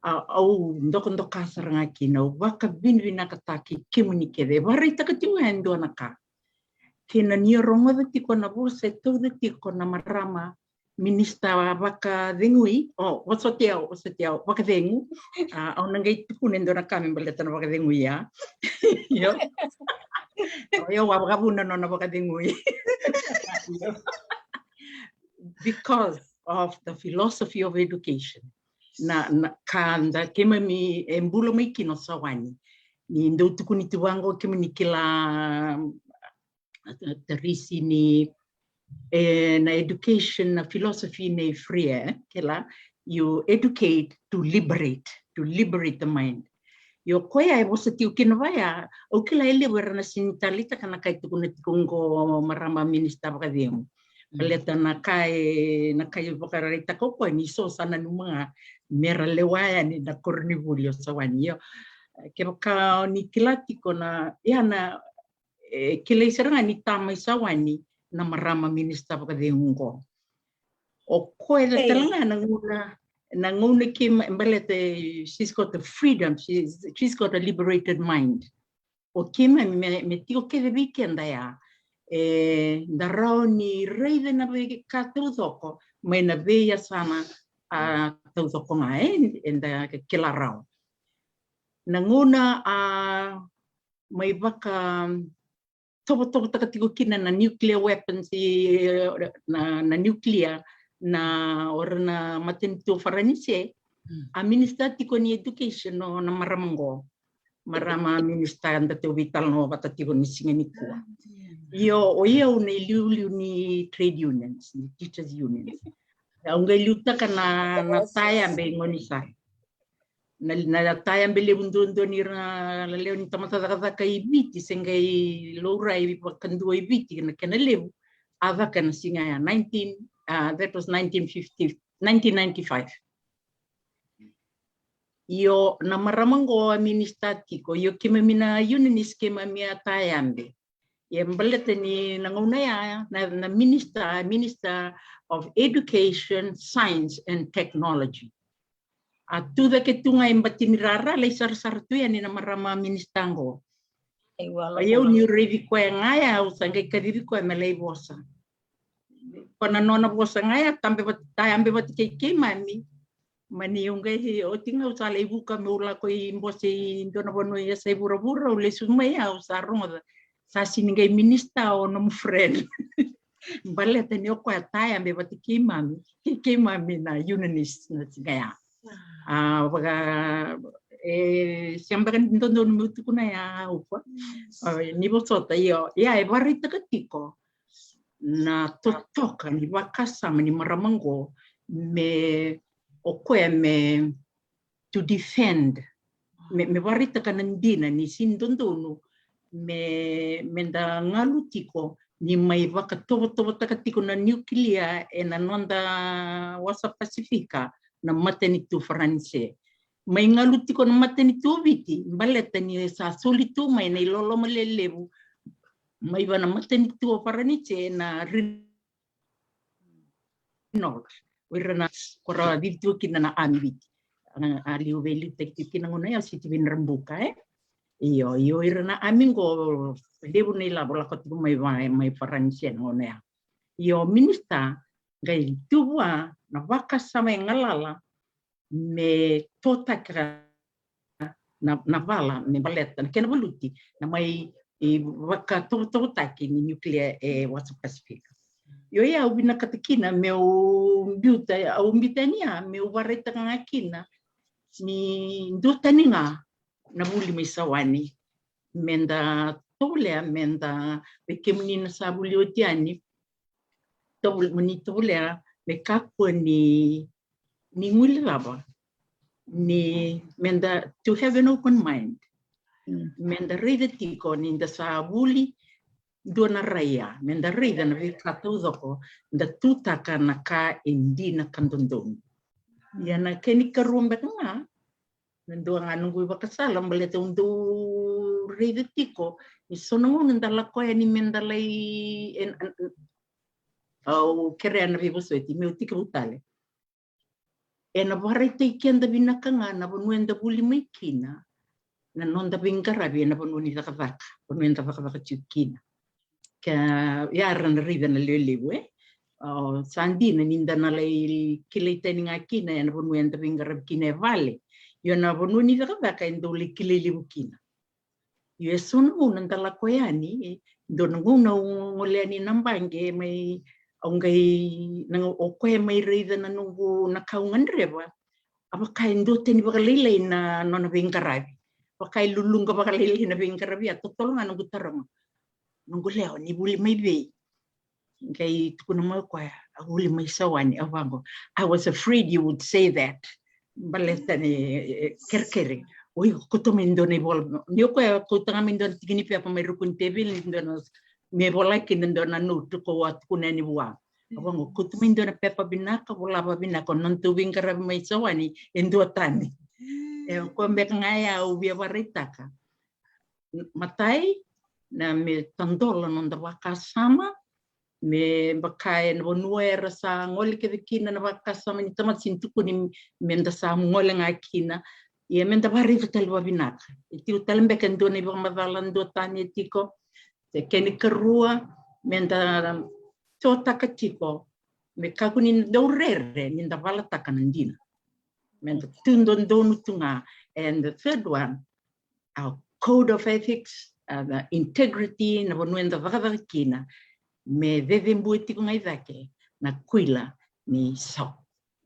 A au dokadoka sara ga kina, au vakavinavinakataki kemuni kece. Vakaraitaka tiko ga e dua na ka. Kei na ni rogoca tiko na vosa e tauca tiko na marama Minisita Vakacegui, o vosoti au, vosoti au, Vakacegu. A au na qai tukuna e dua na ka me baleta na Vakacegui ya. Io. O yau a vakavuna nona Vakacegui. Because of the philosophy of education. Na, na ka da keimami e bula mai kina o Sawani. Ni dau tukuni tu vaqo kemuni kila Tarisi ni e na education na philosophy nei Freire, kila, you educate to liberate, to liberate the mind. Io koya e vosa tiko kina vaya, au kila e levu era na sini taleitaka na ka e tukuna tiko qo marama Minisita Vakacegu. Baleta na ka e na ka e vakaraitaka o koya ni so sa nanuma ga mera lewa yani na koronivuli o Sawani. Io kevaka ni kila tiko na ia na e kilai sara ga ni ta mai Sawani na marama Minisita Vakacegu qo. O koya tale ga na gauna na gauna keimami baleta she's got a freedom, she's, she's got a liberated mind. O keimami me, me tiko kece vei keda ya e da rawa ni raica na veika taucoko mai na veiyasana a taucoko ga e da kila rawa. Na gauna a mai vaka tovotovotaka tiko kina na nuclear weapons i na, na nuclear na ora na matanitu o Faranise. A minisita tiko ni education o na marama qo, marama minisita da teu veitalanoa vata tiko ni siga nikua. Io o iau na iliuliu ni trade unions, ni teachers unions. Au qai liutaka na, na tayabe i gaunisala. Na, na tayabe levu duadua ni ra na lewe ni tamata cakacaka i Viti se qai laurai vakadua i Viti na kena levu a caka na siga ya nineteen, uh, that was nineteen fifty, nineteen ninety-five. Io na marama qo a minisita tiko, io keimami na unionist keimami a tayabe. Ia baleta ni na gauna ya na, na minister, Minister of Education, Science and Technology. A tu cake tu ga e bati ni rara lai sarasara tu yani na marama minister qo. Ia au niu raici koya ga ya au sa qai kacivi koya me lai vosa. Ko na nona vosa ga ya tabe vata, tayabe vata kei keimami. Mani au qai oti ga au sa lai vuka meu lako i bose i dua na vanua i yasa i vuravura, au lesu mai au sa rogoca sa sini qai minister o nomu friend. Baleta ni o koya tayabe vata keimami, kei keimami na unionist na siga ya. A vaka e sega beka ni dodonu meu tukuna ya au koya ni vosota. Io ia e varaitaka tiko na totoka ni vakasama ni marama qo me o koya me to defend, me, me varaitaka na dina ni sini dodonu me, me da galu tiko ni mai vakatovotovotaka tiko na nuclear e na noda wasa Pasifika na matanitu Faranise. Mai galu tiko na matanitu o Viti baleta ni sa soli tu mai na iloloma lelevu mai vei na matanitu o Varanise na Renault. O ira na ko ra cici tiko kina na Army Viti. A liu veiliutaki tiko kina gauna ya o Sitiveni Rabuka, e. Io, io, ira na Army qo levu na ilavo lako tiko mai Varanise na gauna ya. Io, minisita, qai tu vua na vakasama e galala me totaka na, na vala me baleta na kena valuti na mai vakatovotovotaki ni nuclear e Wasa Pasifika. Io, ia au vinakata kina meu biuta, au biuta yani ya meu varaitaka ga kina ni duatani ga na vuli mai Sawani. Meda tovolea, meda, vei kemuni na sa vuli oti yani, mo ni tovolea me kakua ni, ni guilecava ni meda to have an open mind. Meda raica tiko ni da sa vuli dua na raia, meda raica na veika taucoko, da tutaka na ka e dina ka dodonu. Ia na kena ikarua beka ga, na dua ga noqu ivakasala baleta au dau raica tiko ni so na gauna da lako yani meda lai, au kerea na veivosoti meu tekivu tale. Ena vakaraitaki keda vinaka ga na vanua eda vuli mai kina, na noda veiqaravi ena vanua ni cakacaka, vanua eda cakacaka tiko kina. Ka ya era na raica na lewe levu, e. Sa dina ni da na lai kilai tani ga kina ena vanua eda veiqaravi kina e vale. Io, na vanua ni cakacaka e dau lai kilai levu kina. Io, e so na gauna da lako yani, e dua na gauna au gole yani na baqe mai, au qai, na, o koya mai raica na noqu, na ka au gadreva. A vaka e duatani vakalailai na nona veiqaravi. Vaka e luluqa vakalailai na veiqaravi, a totolo ga noqu taroga. Noqu lewa, ni vuli mai vei? Qai tukuna mai o koya, au vuli mai Sawani. Au vaqo, I was afraid you would say that. Baleta ni, e, kerekere. Oi, kauta mai dua na ivola. Ni o koya kauta ga mai dua na tiki ni pepa mai ruku ni teveli, ni dua na, me vola kina dua na note ko a tukuna yani vua. Au vaqo, kauta mai dua na pepa vinaka, vola vakavinaka, o nodatou veiqaravi mai Sawani e duatani. E, o koya beka ga ya au via varaitaka. Matai, na me tadola noda vakasama, me vaka ena vanua era sa gole kece kina na vakasama ni tamata, sega ni tukuni meda sa gole ga kina. Ia meda varaica tale vakavinaka. E tiko tale beka e dua na ivakamacala duatani e tiko. Se kena ikarua, meda totaka tiko me kakua ni dau rere ni da valataka na dina. Meda tu dodonu tu ga. And the third one, our code of ethics, uh, the integrity, na vanua eda cakacaka kina, me cecebue tiko ga i cake na kuila ni sa,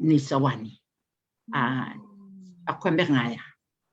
ni Sawani. A, a koya beka ga ya.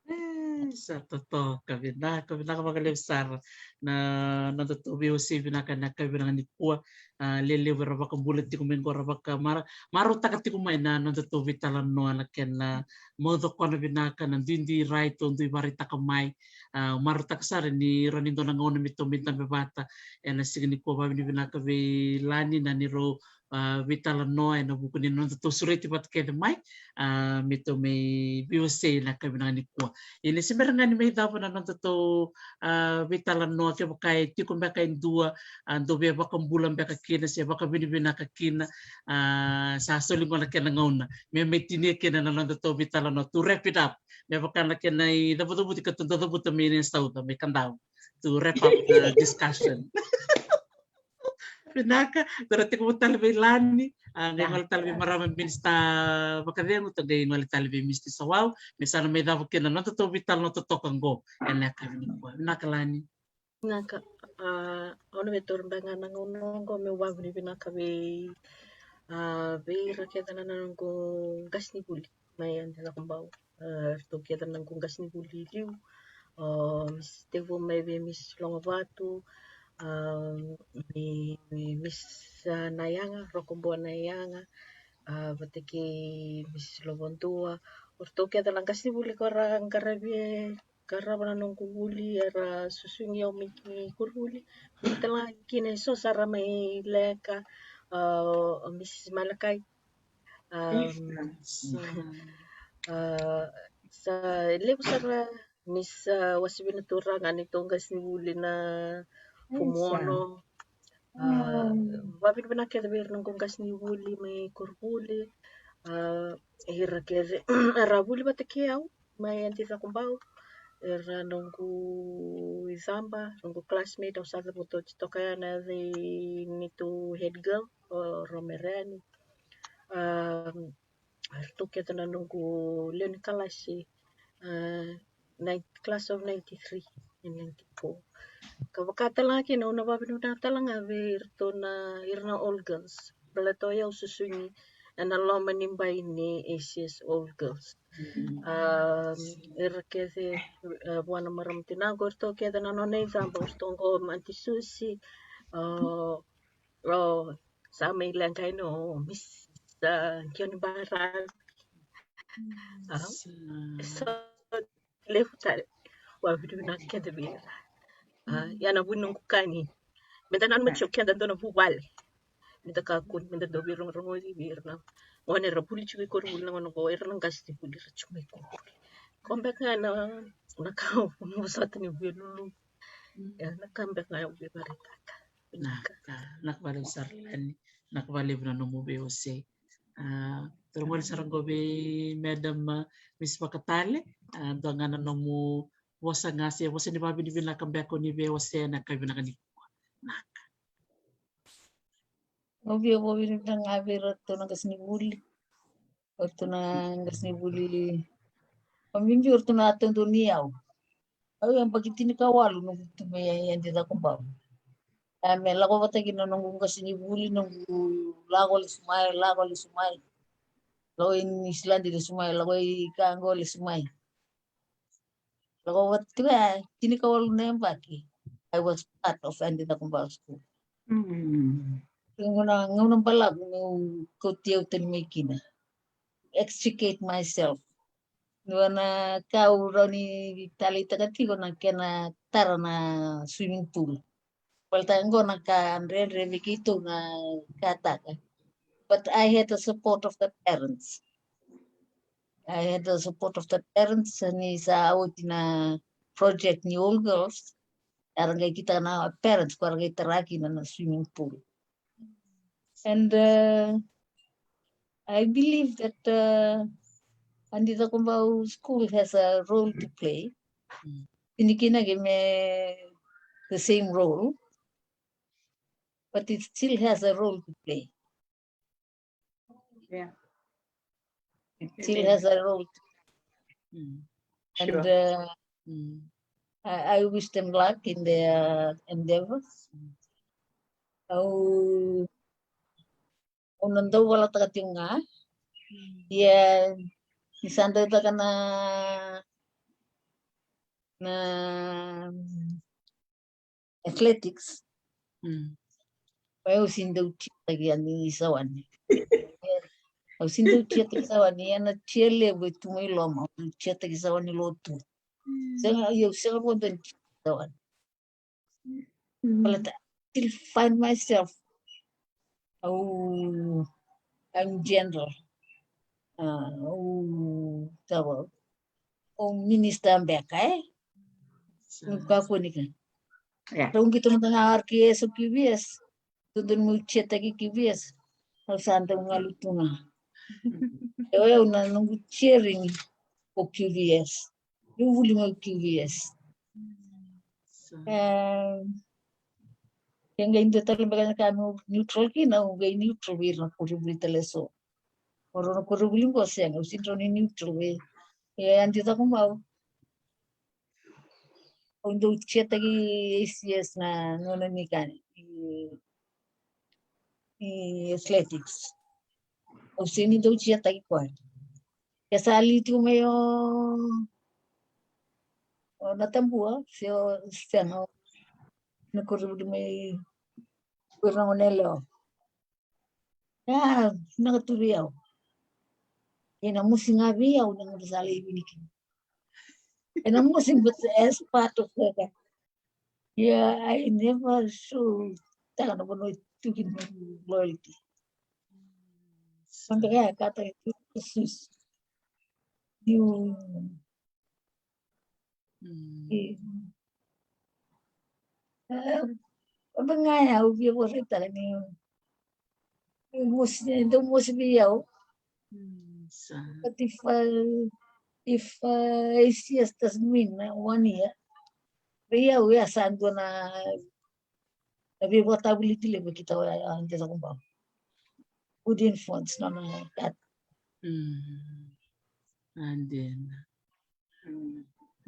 E, sa totoka, vinaka, vinaka vakalevu sara na nodatou veiwasei vinaka ena yakavi vinaka nikua. A, lelevu era vakabula tiko mai qo ra vaka, mara, marautaka tiko mai na nodatou veitalanoa, na kena maucokona vinaka, na duidui rai tou dui varaitaka mai. A, marautaka sara ni rawa ni dua na gauna me tou mai dabe vata ena siga nikua. Vakavinavinaka vei Lani na neirau, a, veitalanoa ena vuku ni nodatou sureti vata kece mai, a, me tou mai veiwasei ena yakavi vinaka nikua. Ia ni se bera ga ni mai cava na nodatou, a, veitalanoa, kevaka e tiko beka e dua, a, dou via vakabula beka kina se vakavinavinaka kina, a, sa soli qo na kena gauna me mai tinia kina na nodatou veitalanoa. To wrap it up, me vaka na kena icavucavuti ka tou dau cavuta mai Nasauca, mai Kadavu. To wrap up the discussion. Vinaka, tou ra tekivu tale vei Lani, a, qai gole tale vei marama Minisita Vakacegu, tou qai gole tale vei Minisita Sawau, me sa na mai cava kina na nodatou veitalanoa totoka qo ena yakavi nikua. Vinaka Lani. Vinaka, a, au na via taura beka ga na gauna qo meu vakavinavinaka vei, a, vei ira kece na noqu qasenivuli mai Adi Cakobau. A, ratou kece na noqu qasenivuli liu. A, Miss Tevu mai vei Miss Logovatu, a, vei, vei Miss, a, Naiyaga, Rokoboa Naiyaga, a, vata kei Miss Lovadua. O ratou kece na qasenivuli ko ra qaravi, qarava na noqu vuli, era susugi au mai ki koronivuli. Vei tale ga kina eso sa ra mai leka, a, o Miss Malakai. A, a, sa levu sara, Miss, a, Wasivina Turaga, neitou qasenivuli na Form Isa. Ono. A, vavinavinaka kece vei ira noqu qasenivuli mai koronivuli. A, ira kece era vuli vata kei au mai Adi Cakobau. Era noqu icaba, noqu classmate, au sa cavuta oti toka ya na yaca ni tou head girl, o Romereani. A, eratou kece na noqu lewe ni kalasi, a, nine, class of ninety-three and ninety-four. Ka vaka tale ga kina, au na vavinavinaka tale ga vei iratou na, ira na All Girls. Baleta o yau susugi ena loma ni bai ni A C S All Girls. Mm. A, ira kece, a, vua na marama tinaqu, eratou kece na nona icaba, eratou qo, Aunty Susie, o, o, sa mai leqa yani o Miss, a, Kioni Baravi. A, sa levu tale. Vavinavinaka kece vei ira. A, ia na vuni noqu kani. Meda nanuma tiko keda dua na vuvale. Meda kakua ni meda dau veirogorogoci vei ira na gone era vuli tiko i koronivuli na gauna qo, era na qasenivuli, era tiko mai koronivuli. Ko beka ga na, na ka au vosota ni via lulu. Ia, na ka beka ga au via vakaraitaka. Naka, naka vakalevu sara Lani. Naka vakalevu na nomu veiwasei. A, toro gole sara qo vei Madam, a, Miss Vakatale. A, dua ga na nomu vosa ga se vosa ni vavinavinaka beka o ni veiwasei ena yakavi vinaka nikua. Naka. Au via vavinavinaka ga vei iratou na qasenivuli. O ratou na qasenivuli. O bibi o ratou na taudonu ni yau. Au yabaki tinikawalu noqu tu mai Adi Cakobau. A, me lako vata kina noqu qasenivuli, noqu lako lesu mai, lako lesu mai. Lako i Niusiladi lesu mai, lako i Kago lesu mai. Lako vata tiko ya, tinikawalu na yabaki. I was part of Adi Cakobau School. Mm. Gauna, gauna balavu meu kauti au tani mai kina. Extricate myself. Dua na ka au rawa ni taleitaka tiko na kena tara na swimming pool. Baleta qo na ka dredre vei keitou na kataka. But I had the support of the parents. I had the support of the parents, ni sa oti na project ni All Girls. Era qai kitaka na parents ko era qai tara kina na swimming pool. And, uh, I believe that, uh, Adi Cakobau School has a role to play. Mm. Tini kina qai me the same role, but it still has a role to play. Yeah. It still has a role. Mm. And, uh, I, I wish them luck in their endeavors. Au, au na dau valataka tiko ga. Ia, ni sa dau taka na, na athletics. Mm. Au sini dau tiataki yani i Sawani. Au sini dau tiataki Sawani, ia na tia levu e tu mai loma, au tiataki Sawani lotu. Mm. Sega, ia au sega vo dau tiataki Sawani. Mm. Baleta, I still find myself. Au, I'm general. Uh, au, tawa. Au minister beka, e? Ni kakua ni ka. Yeah. Rau qito mada ga R K S o Q V S. Dodonu meu tiataki Q V S. Au sa dau galu tu ga. E, o yau na noqu cheering o Q V S. Au vuli mai Q V S. E, ke qai dua tale beka na ka meu neutral kina, au qai neutral vei ira na koronivuli tale eso. O rau na koronivuli qo sega, au sini rawa ni neutral vei. E, Adi Cakobau. Au dau tiataki A C S na nona ni ka ni, ni athletics. Au sini dau tiataki koya. Ke sa liu tiko mai o, o Natabua, se o, sega, o na koronivuli mai, ko ira na gone yalewa. Ia, vinaka tu vei au. Ena mosi ga vei au na gauna sa lai vini kina. Ena mosi, but as part of that. Yeah, I never show taka na vanua e tu kina na loyalty. Santa kaya kata e tu Jesus. You Mm. E, e, Vaka ga ya, au via vosa tale ni, ni mosi, dau mosi vei au. But if, uh, if, uh, A C S doesn't win, uh, one year, vei au ya sa dua na, na veivakatavulici levu ki tau ya, ya, de sa kumbau. Good influence, no, no, that. Mm. And then,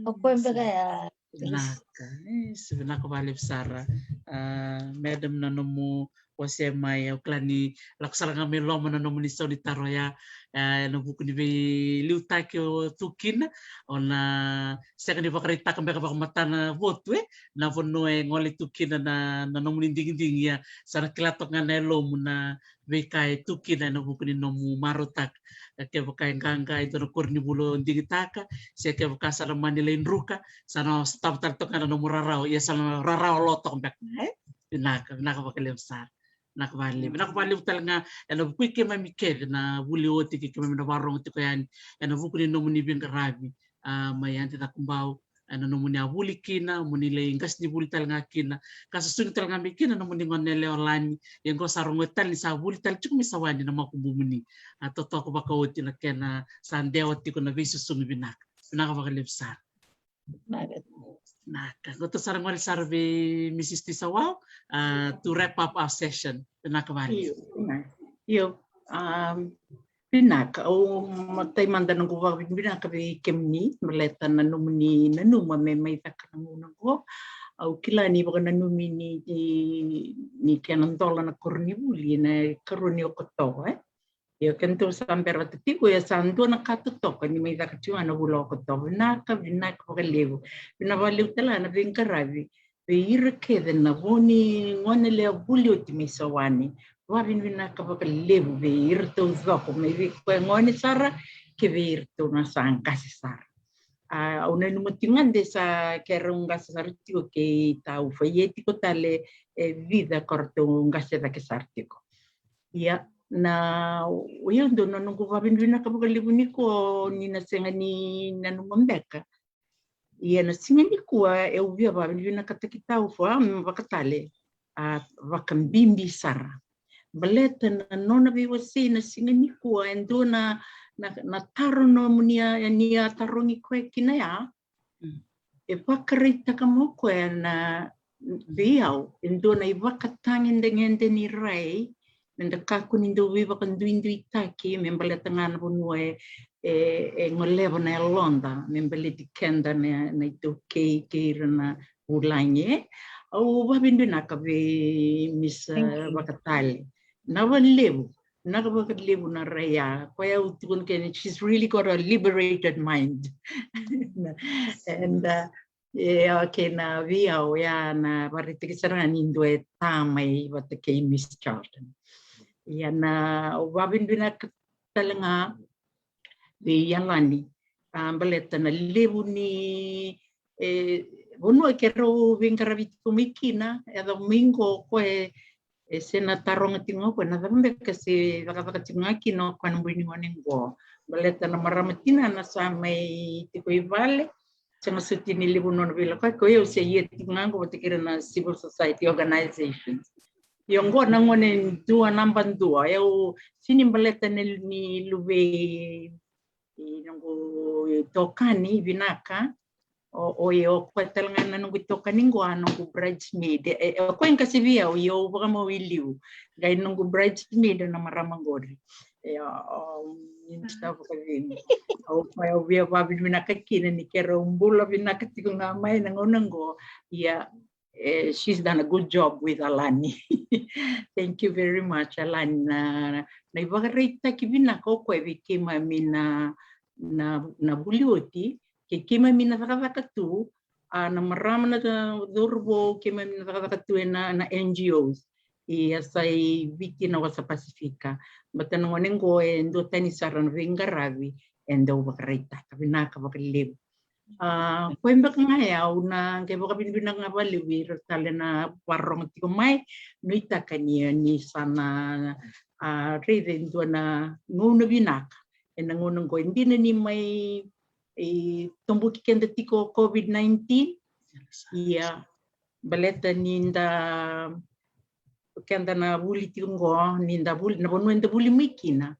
O koya beka ya. Vinaka. Yes, vinaka vakalevu sara. Ah, madam, na nomu wasea mai, au kila ni lako sara ga mai loma na nomuni sau ni taro ya, ah, ena vuku ni veiliutaki o tu kina, o na sega ni vakaraitaka beka vakamatana votu, e, na vanua e gole tu kina na, na nomuni digidigi, ia sa na kila toka ga na yalomu na veika e tu kina ena vuku ni nomu marautaka. E kevaka e qaqa e dua na koronivuli o digitaka, se kevaka sa na mani lai druka, sa na sotava tale toka ga na nomu rarawa, ia sa na rarawa lo toka beka, e? Vinaka, vinaka vakalevu sara. Vinaka vakalevu. Vinaka vakalevu tale ga ena vuku i keimami kece na vuli oti kei keimami na varogo tiko yani ena vuku ni nomuni veiqaravi, ah, mai Adi Cakobau, ena nomuni a vuli kina, moni lai qasenivuli tale ga kina, ka susugi tale ga mai kina nomuni gone yalewa Lani, ia qo sa rogoci tale ni sa vuli tale tiko mai Sawani na makubumuni. A totoka vakaoti na kena sa dewa tiko na veisusugi vinaka. Vinaka vakalevu sara. Vinaka. Qo tou sa na gole sara vei Mrs Tisawau, ah, to wrap up our session. Vinaka vakalevu. Io, vinaka. Io, um, Vinaka, au matai mada noqu vakavinavinaka vei kemuni, baleta na nomuni nanuma me mai caka na gauna oqo. Au kila ni vakananumi ni, ni, ni kena dola na koronivuli ena ikarua ni Okotova, e? Io, kedatou sa bera vata tiko, ia sa dua na ka totoka ni mai caka tiko ga na vula Okotova. Vinaka, vinaka vakalevu. Vinaka vakalevu tale ga na veiqaravi vei ira kece na vo ni gone lewe vuli oti mai Sawani. Vakavinavinaka vakalevu vei ira taucoko, mai vei koya gone sara kei vei ira tau na sa qase sara. A, au nanuma tiko ga de sa keirau qase sara tiko kei Taufa, ia tiko tale e vica ko ratou qase cake sara tiko. Ia, na, o ia dua na noqu vakavinavinaka vakalevu nikua ni na sega ni nanuma beka. Ia na siga nikua e au via vakavinavinakataki Taufa, mm, vakatale, a, vakabibi sara. Baleta na nona veiwasei na siga nikua, e dua na, na, na taro nomuni a, ni a tarogi koya kina ya. Mm. E vakaraitaka mai o koya na, vei au, e dua na ivakatagedegede ni rai, meda kakua ni dau veivakaduiduitaki me baleta ga na vanua e, e, e goleva na yaloda, me baleti keda na, na iTaukei kei ira na vulagi, e. Au vakavinavinaka vei Miss, uh, Vakatale. Vinaka vakalevu, vinaka vakalevu na rai ya. Koya au tukuna kina, she's really got a liberated mind. And, uh, e, okay, na vei au ya na vakaraitaki sara ga ni dua e ta mai vata kei Miss Charlton. Ia na, au vakavinavinaka tale ga vei Alani, a, baleta na levu ni, e, vanua keirau veiqaravi tiko mai kina, e cava mai qo o koya, e, se na taroga tiko ga o koya na cava beka se cakacaka tiko ga kina o koya na bogi ni gone qo. Baleta na marama tinana sa mai tiko i vale, sega soti ni levu nona veilakoyaki, o yau se ia tiko ga qo vata kei ira na civil society organizations. Ia qo na gone dua, naba dua, e au sega ni baleta ni luvei i noqu itokani vinaka. O, o, ia o koya tale ga na noqu itokani qo, a noqu bridesmaid. E, e, o koya e qase vei au, ia au vakamau i liu. Qai noqu bridesmaid na marama qori. E, o, o, ni sa vakavini. Au, au via vakavinavinaka kina ni keirau bula vinaka tiko ga mai na gauna qo. Ia, e, she's done a good job with Alani. Thank you very much, Alani. Na, na ivakaraitaki vinaka o koya vei keimami na, na, na vuli oti, kei keimami na cakacaka tu, a, na marama, na cauravou, keimami na cakacaka tu ena, na N G Os. E yasai Viti, na wasa Pasifika. Baleta na gone qo e duatani sara na veiqaravi e dau vakaraitaka. Vinaka vakalevu. A, koya beka ga e au na qai vakavinavinaka ga vakalevu vei ira tale na vakarorogo tiko mai, nuitaka ni, ni sa na, a, raica e dua na gauna vinaka ena gauna qo, e dina ni mai, e, toboki keda tiko o COVID nineteen. Ia, Baleta ni da, o keda na vuli tiko qo, ni da vuli, na vanua eda vuli mai kina,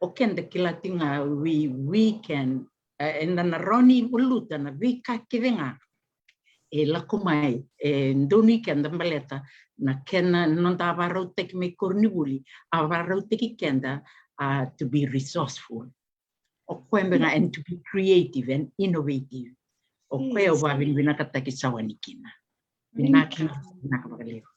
o keda kila tiko ga we, we can, e, eda na rawa ni valuta na veika kece ga e lako mai, e donui keda baleta na kena, noda a vakarautaki mai koronivuli, a vakarautaki keda, a, to be resourceful. O koya beka ga, and to be creative and innovative. O koya au vakavinavinakataki Sawani kina. Vinaka, vinaka vakalevu.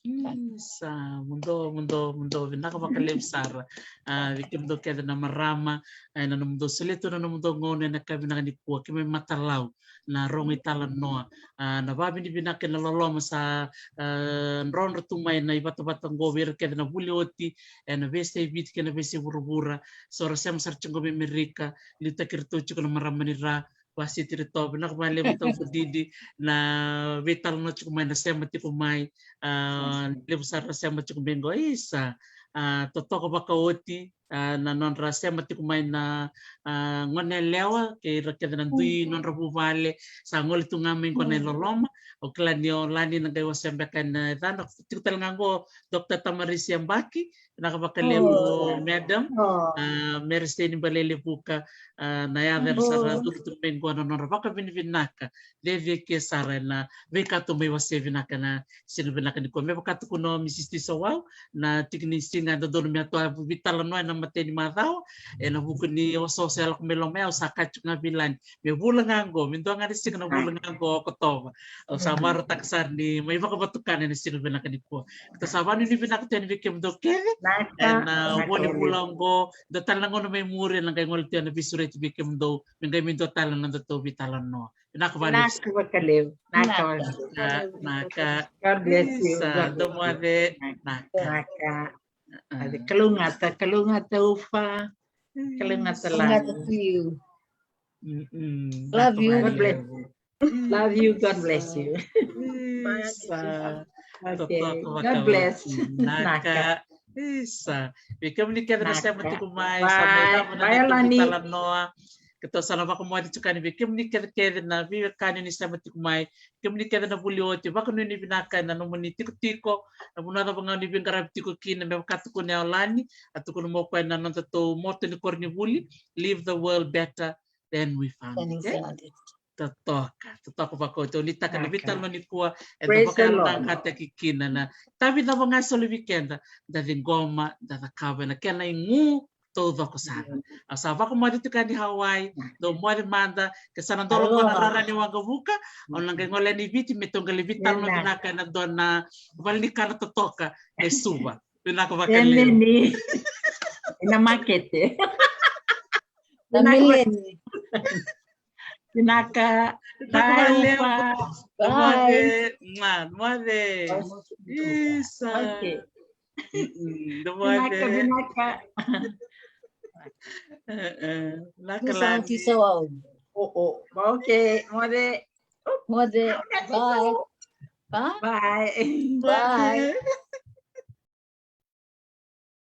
Isa, muduo, muduo, muduo, vinaka vakalevu sara. A, vei kemudou kece na marama, e, na nomudou solia tu na nomudou gauna ena ka vinaka nikua, keimami matalau na rogo italanoa. A, na vakavinavinaka ena loloma sa, a, drodro tu mai na ivatavata qo vei ira kece na vuli oti ena veiyasai Viti kei na veiyasai vuravura. So ra sema sara tiko qo mai Amerika, liutaki iratou tiko na marama ni ra, Vasiti Ritovi, vinaka vakalevu tau Fadidi, na veitalanoa tiko mai na sema tiko mai, a, levu sara na sema tiko mai qo, isa, a, totoka vakaoti, a, na nodra sema tiko mai na, a, gone yalewa, kei ira kece na dui nodra vuvale, sa gole tu ga mai qo na iloloma, o kila ni o Lani na qai wasea beka ena yacana, tiko tale ga qo, Doctor Tamarisi Yabaki, vinaka vakalevu, madam. A, Mary Stein Balelevuka, a, na yaca era sa ra curu tu mai qo na nodra vakavinavinaka cecere sara ena veika tou mai wasea vinaka ena siga vinaka nikua. Me vaka tukuna o Mrs Tisawau, na tiki ni siga e dodonu me a tou veitalanoa ena matai ni macawa, ena vuku ni osooso e lako mai loma, au sa kaya tiko ga vei Lani, me vula ga qo, me dua ga na siga na vula ga qo o Okotova. Au sa marautaka sara ni mai vakavatukana ena siga vinaka nikua. Keitou sa vakanuinui vinaka tu yani vei kemudou kece ena vua ni vula oqo. Dua tale na gauna mai muri ena qai gole tu yani na veisureti vei kemudou, me qai mai dua tale na nodatou veitalanoa. Vinaka vakalevu. Vinaka vakalevu. Vinaka vakalevu. Naka. God bless you. Isa, God bless you. Domoce. Naka. Naka. Kalougata, kalougata Ufa. Kalougata Lani. Kalougata to you. Love you. God bless you. Love you, God bless you. Isa. Okay. God bless. Naka. Isa. Vei kemuni kece na sema tiko mai, sa mai cava na nodatou veitalanoa. Keitou sa na vakamoce tiko yani vei kemuni kece kece na veiwekani ni sema tiko mai. Kemuni kece na vuli oti, vakanuinui vinaka ena nomuni tikotiko, na vanua cava ga o ni veiqaravi tiko kina, me vaka tukuna o Lani, a tukuna mai o koya na nodatou moto ni koronivuli, leave the world better than we found it. Totoka, totoka vakaoti. Au nuitaka na veitalanoa nikua eda vakayaloqaqataki kina na itavi cava ga e soli vei keda, da ciqoma, da cakava ena kena igu taucoko sara. Au sa vakamoce tiko yani Hawaii, dou moce mada, ke sa na dolo qo na rara ni waqavuka, au na qai gole yani Viti me tou qai lai veitalanoa vinaka ena dua na valenikana totoka e Suva. Vinaka vakalevu. Ena makete. Na mileni. Vinaka. Vinaka vakalevu. Bye. Moce. Moce. Isa. Okay. Vinaka, vinaka. Vinaka Lani. Tisawau. Oh, oh. Okay, moce. Moce. Bye. Bye. Bye.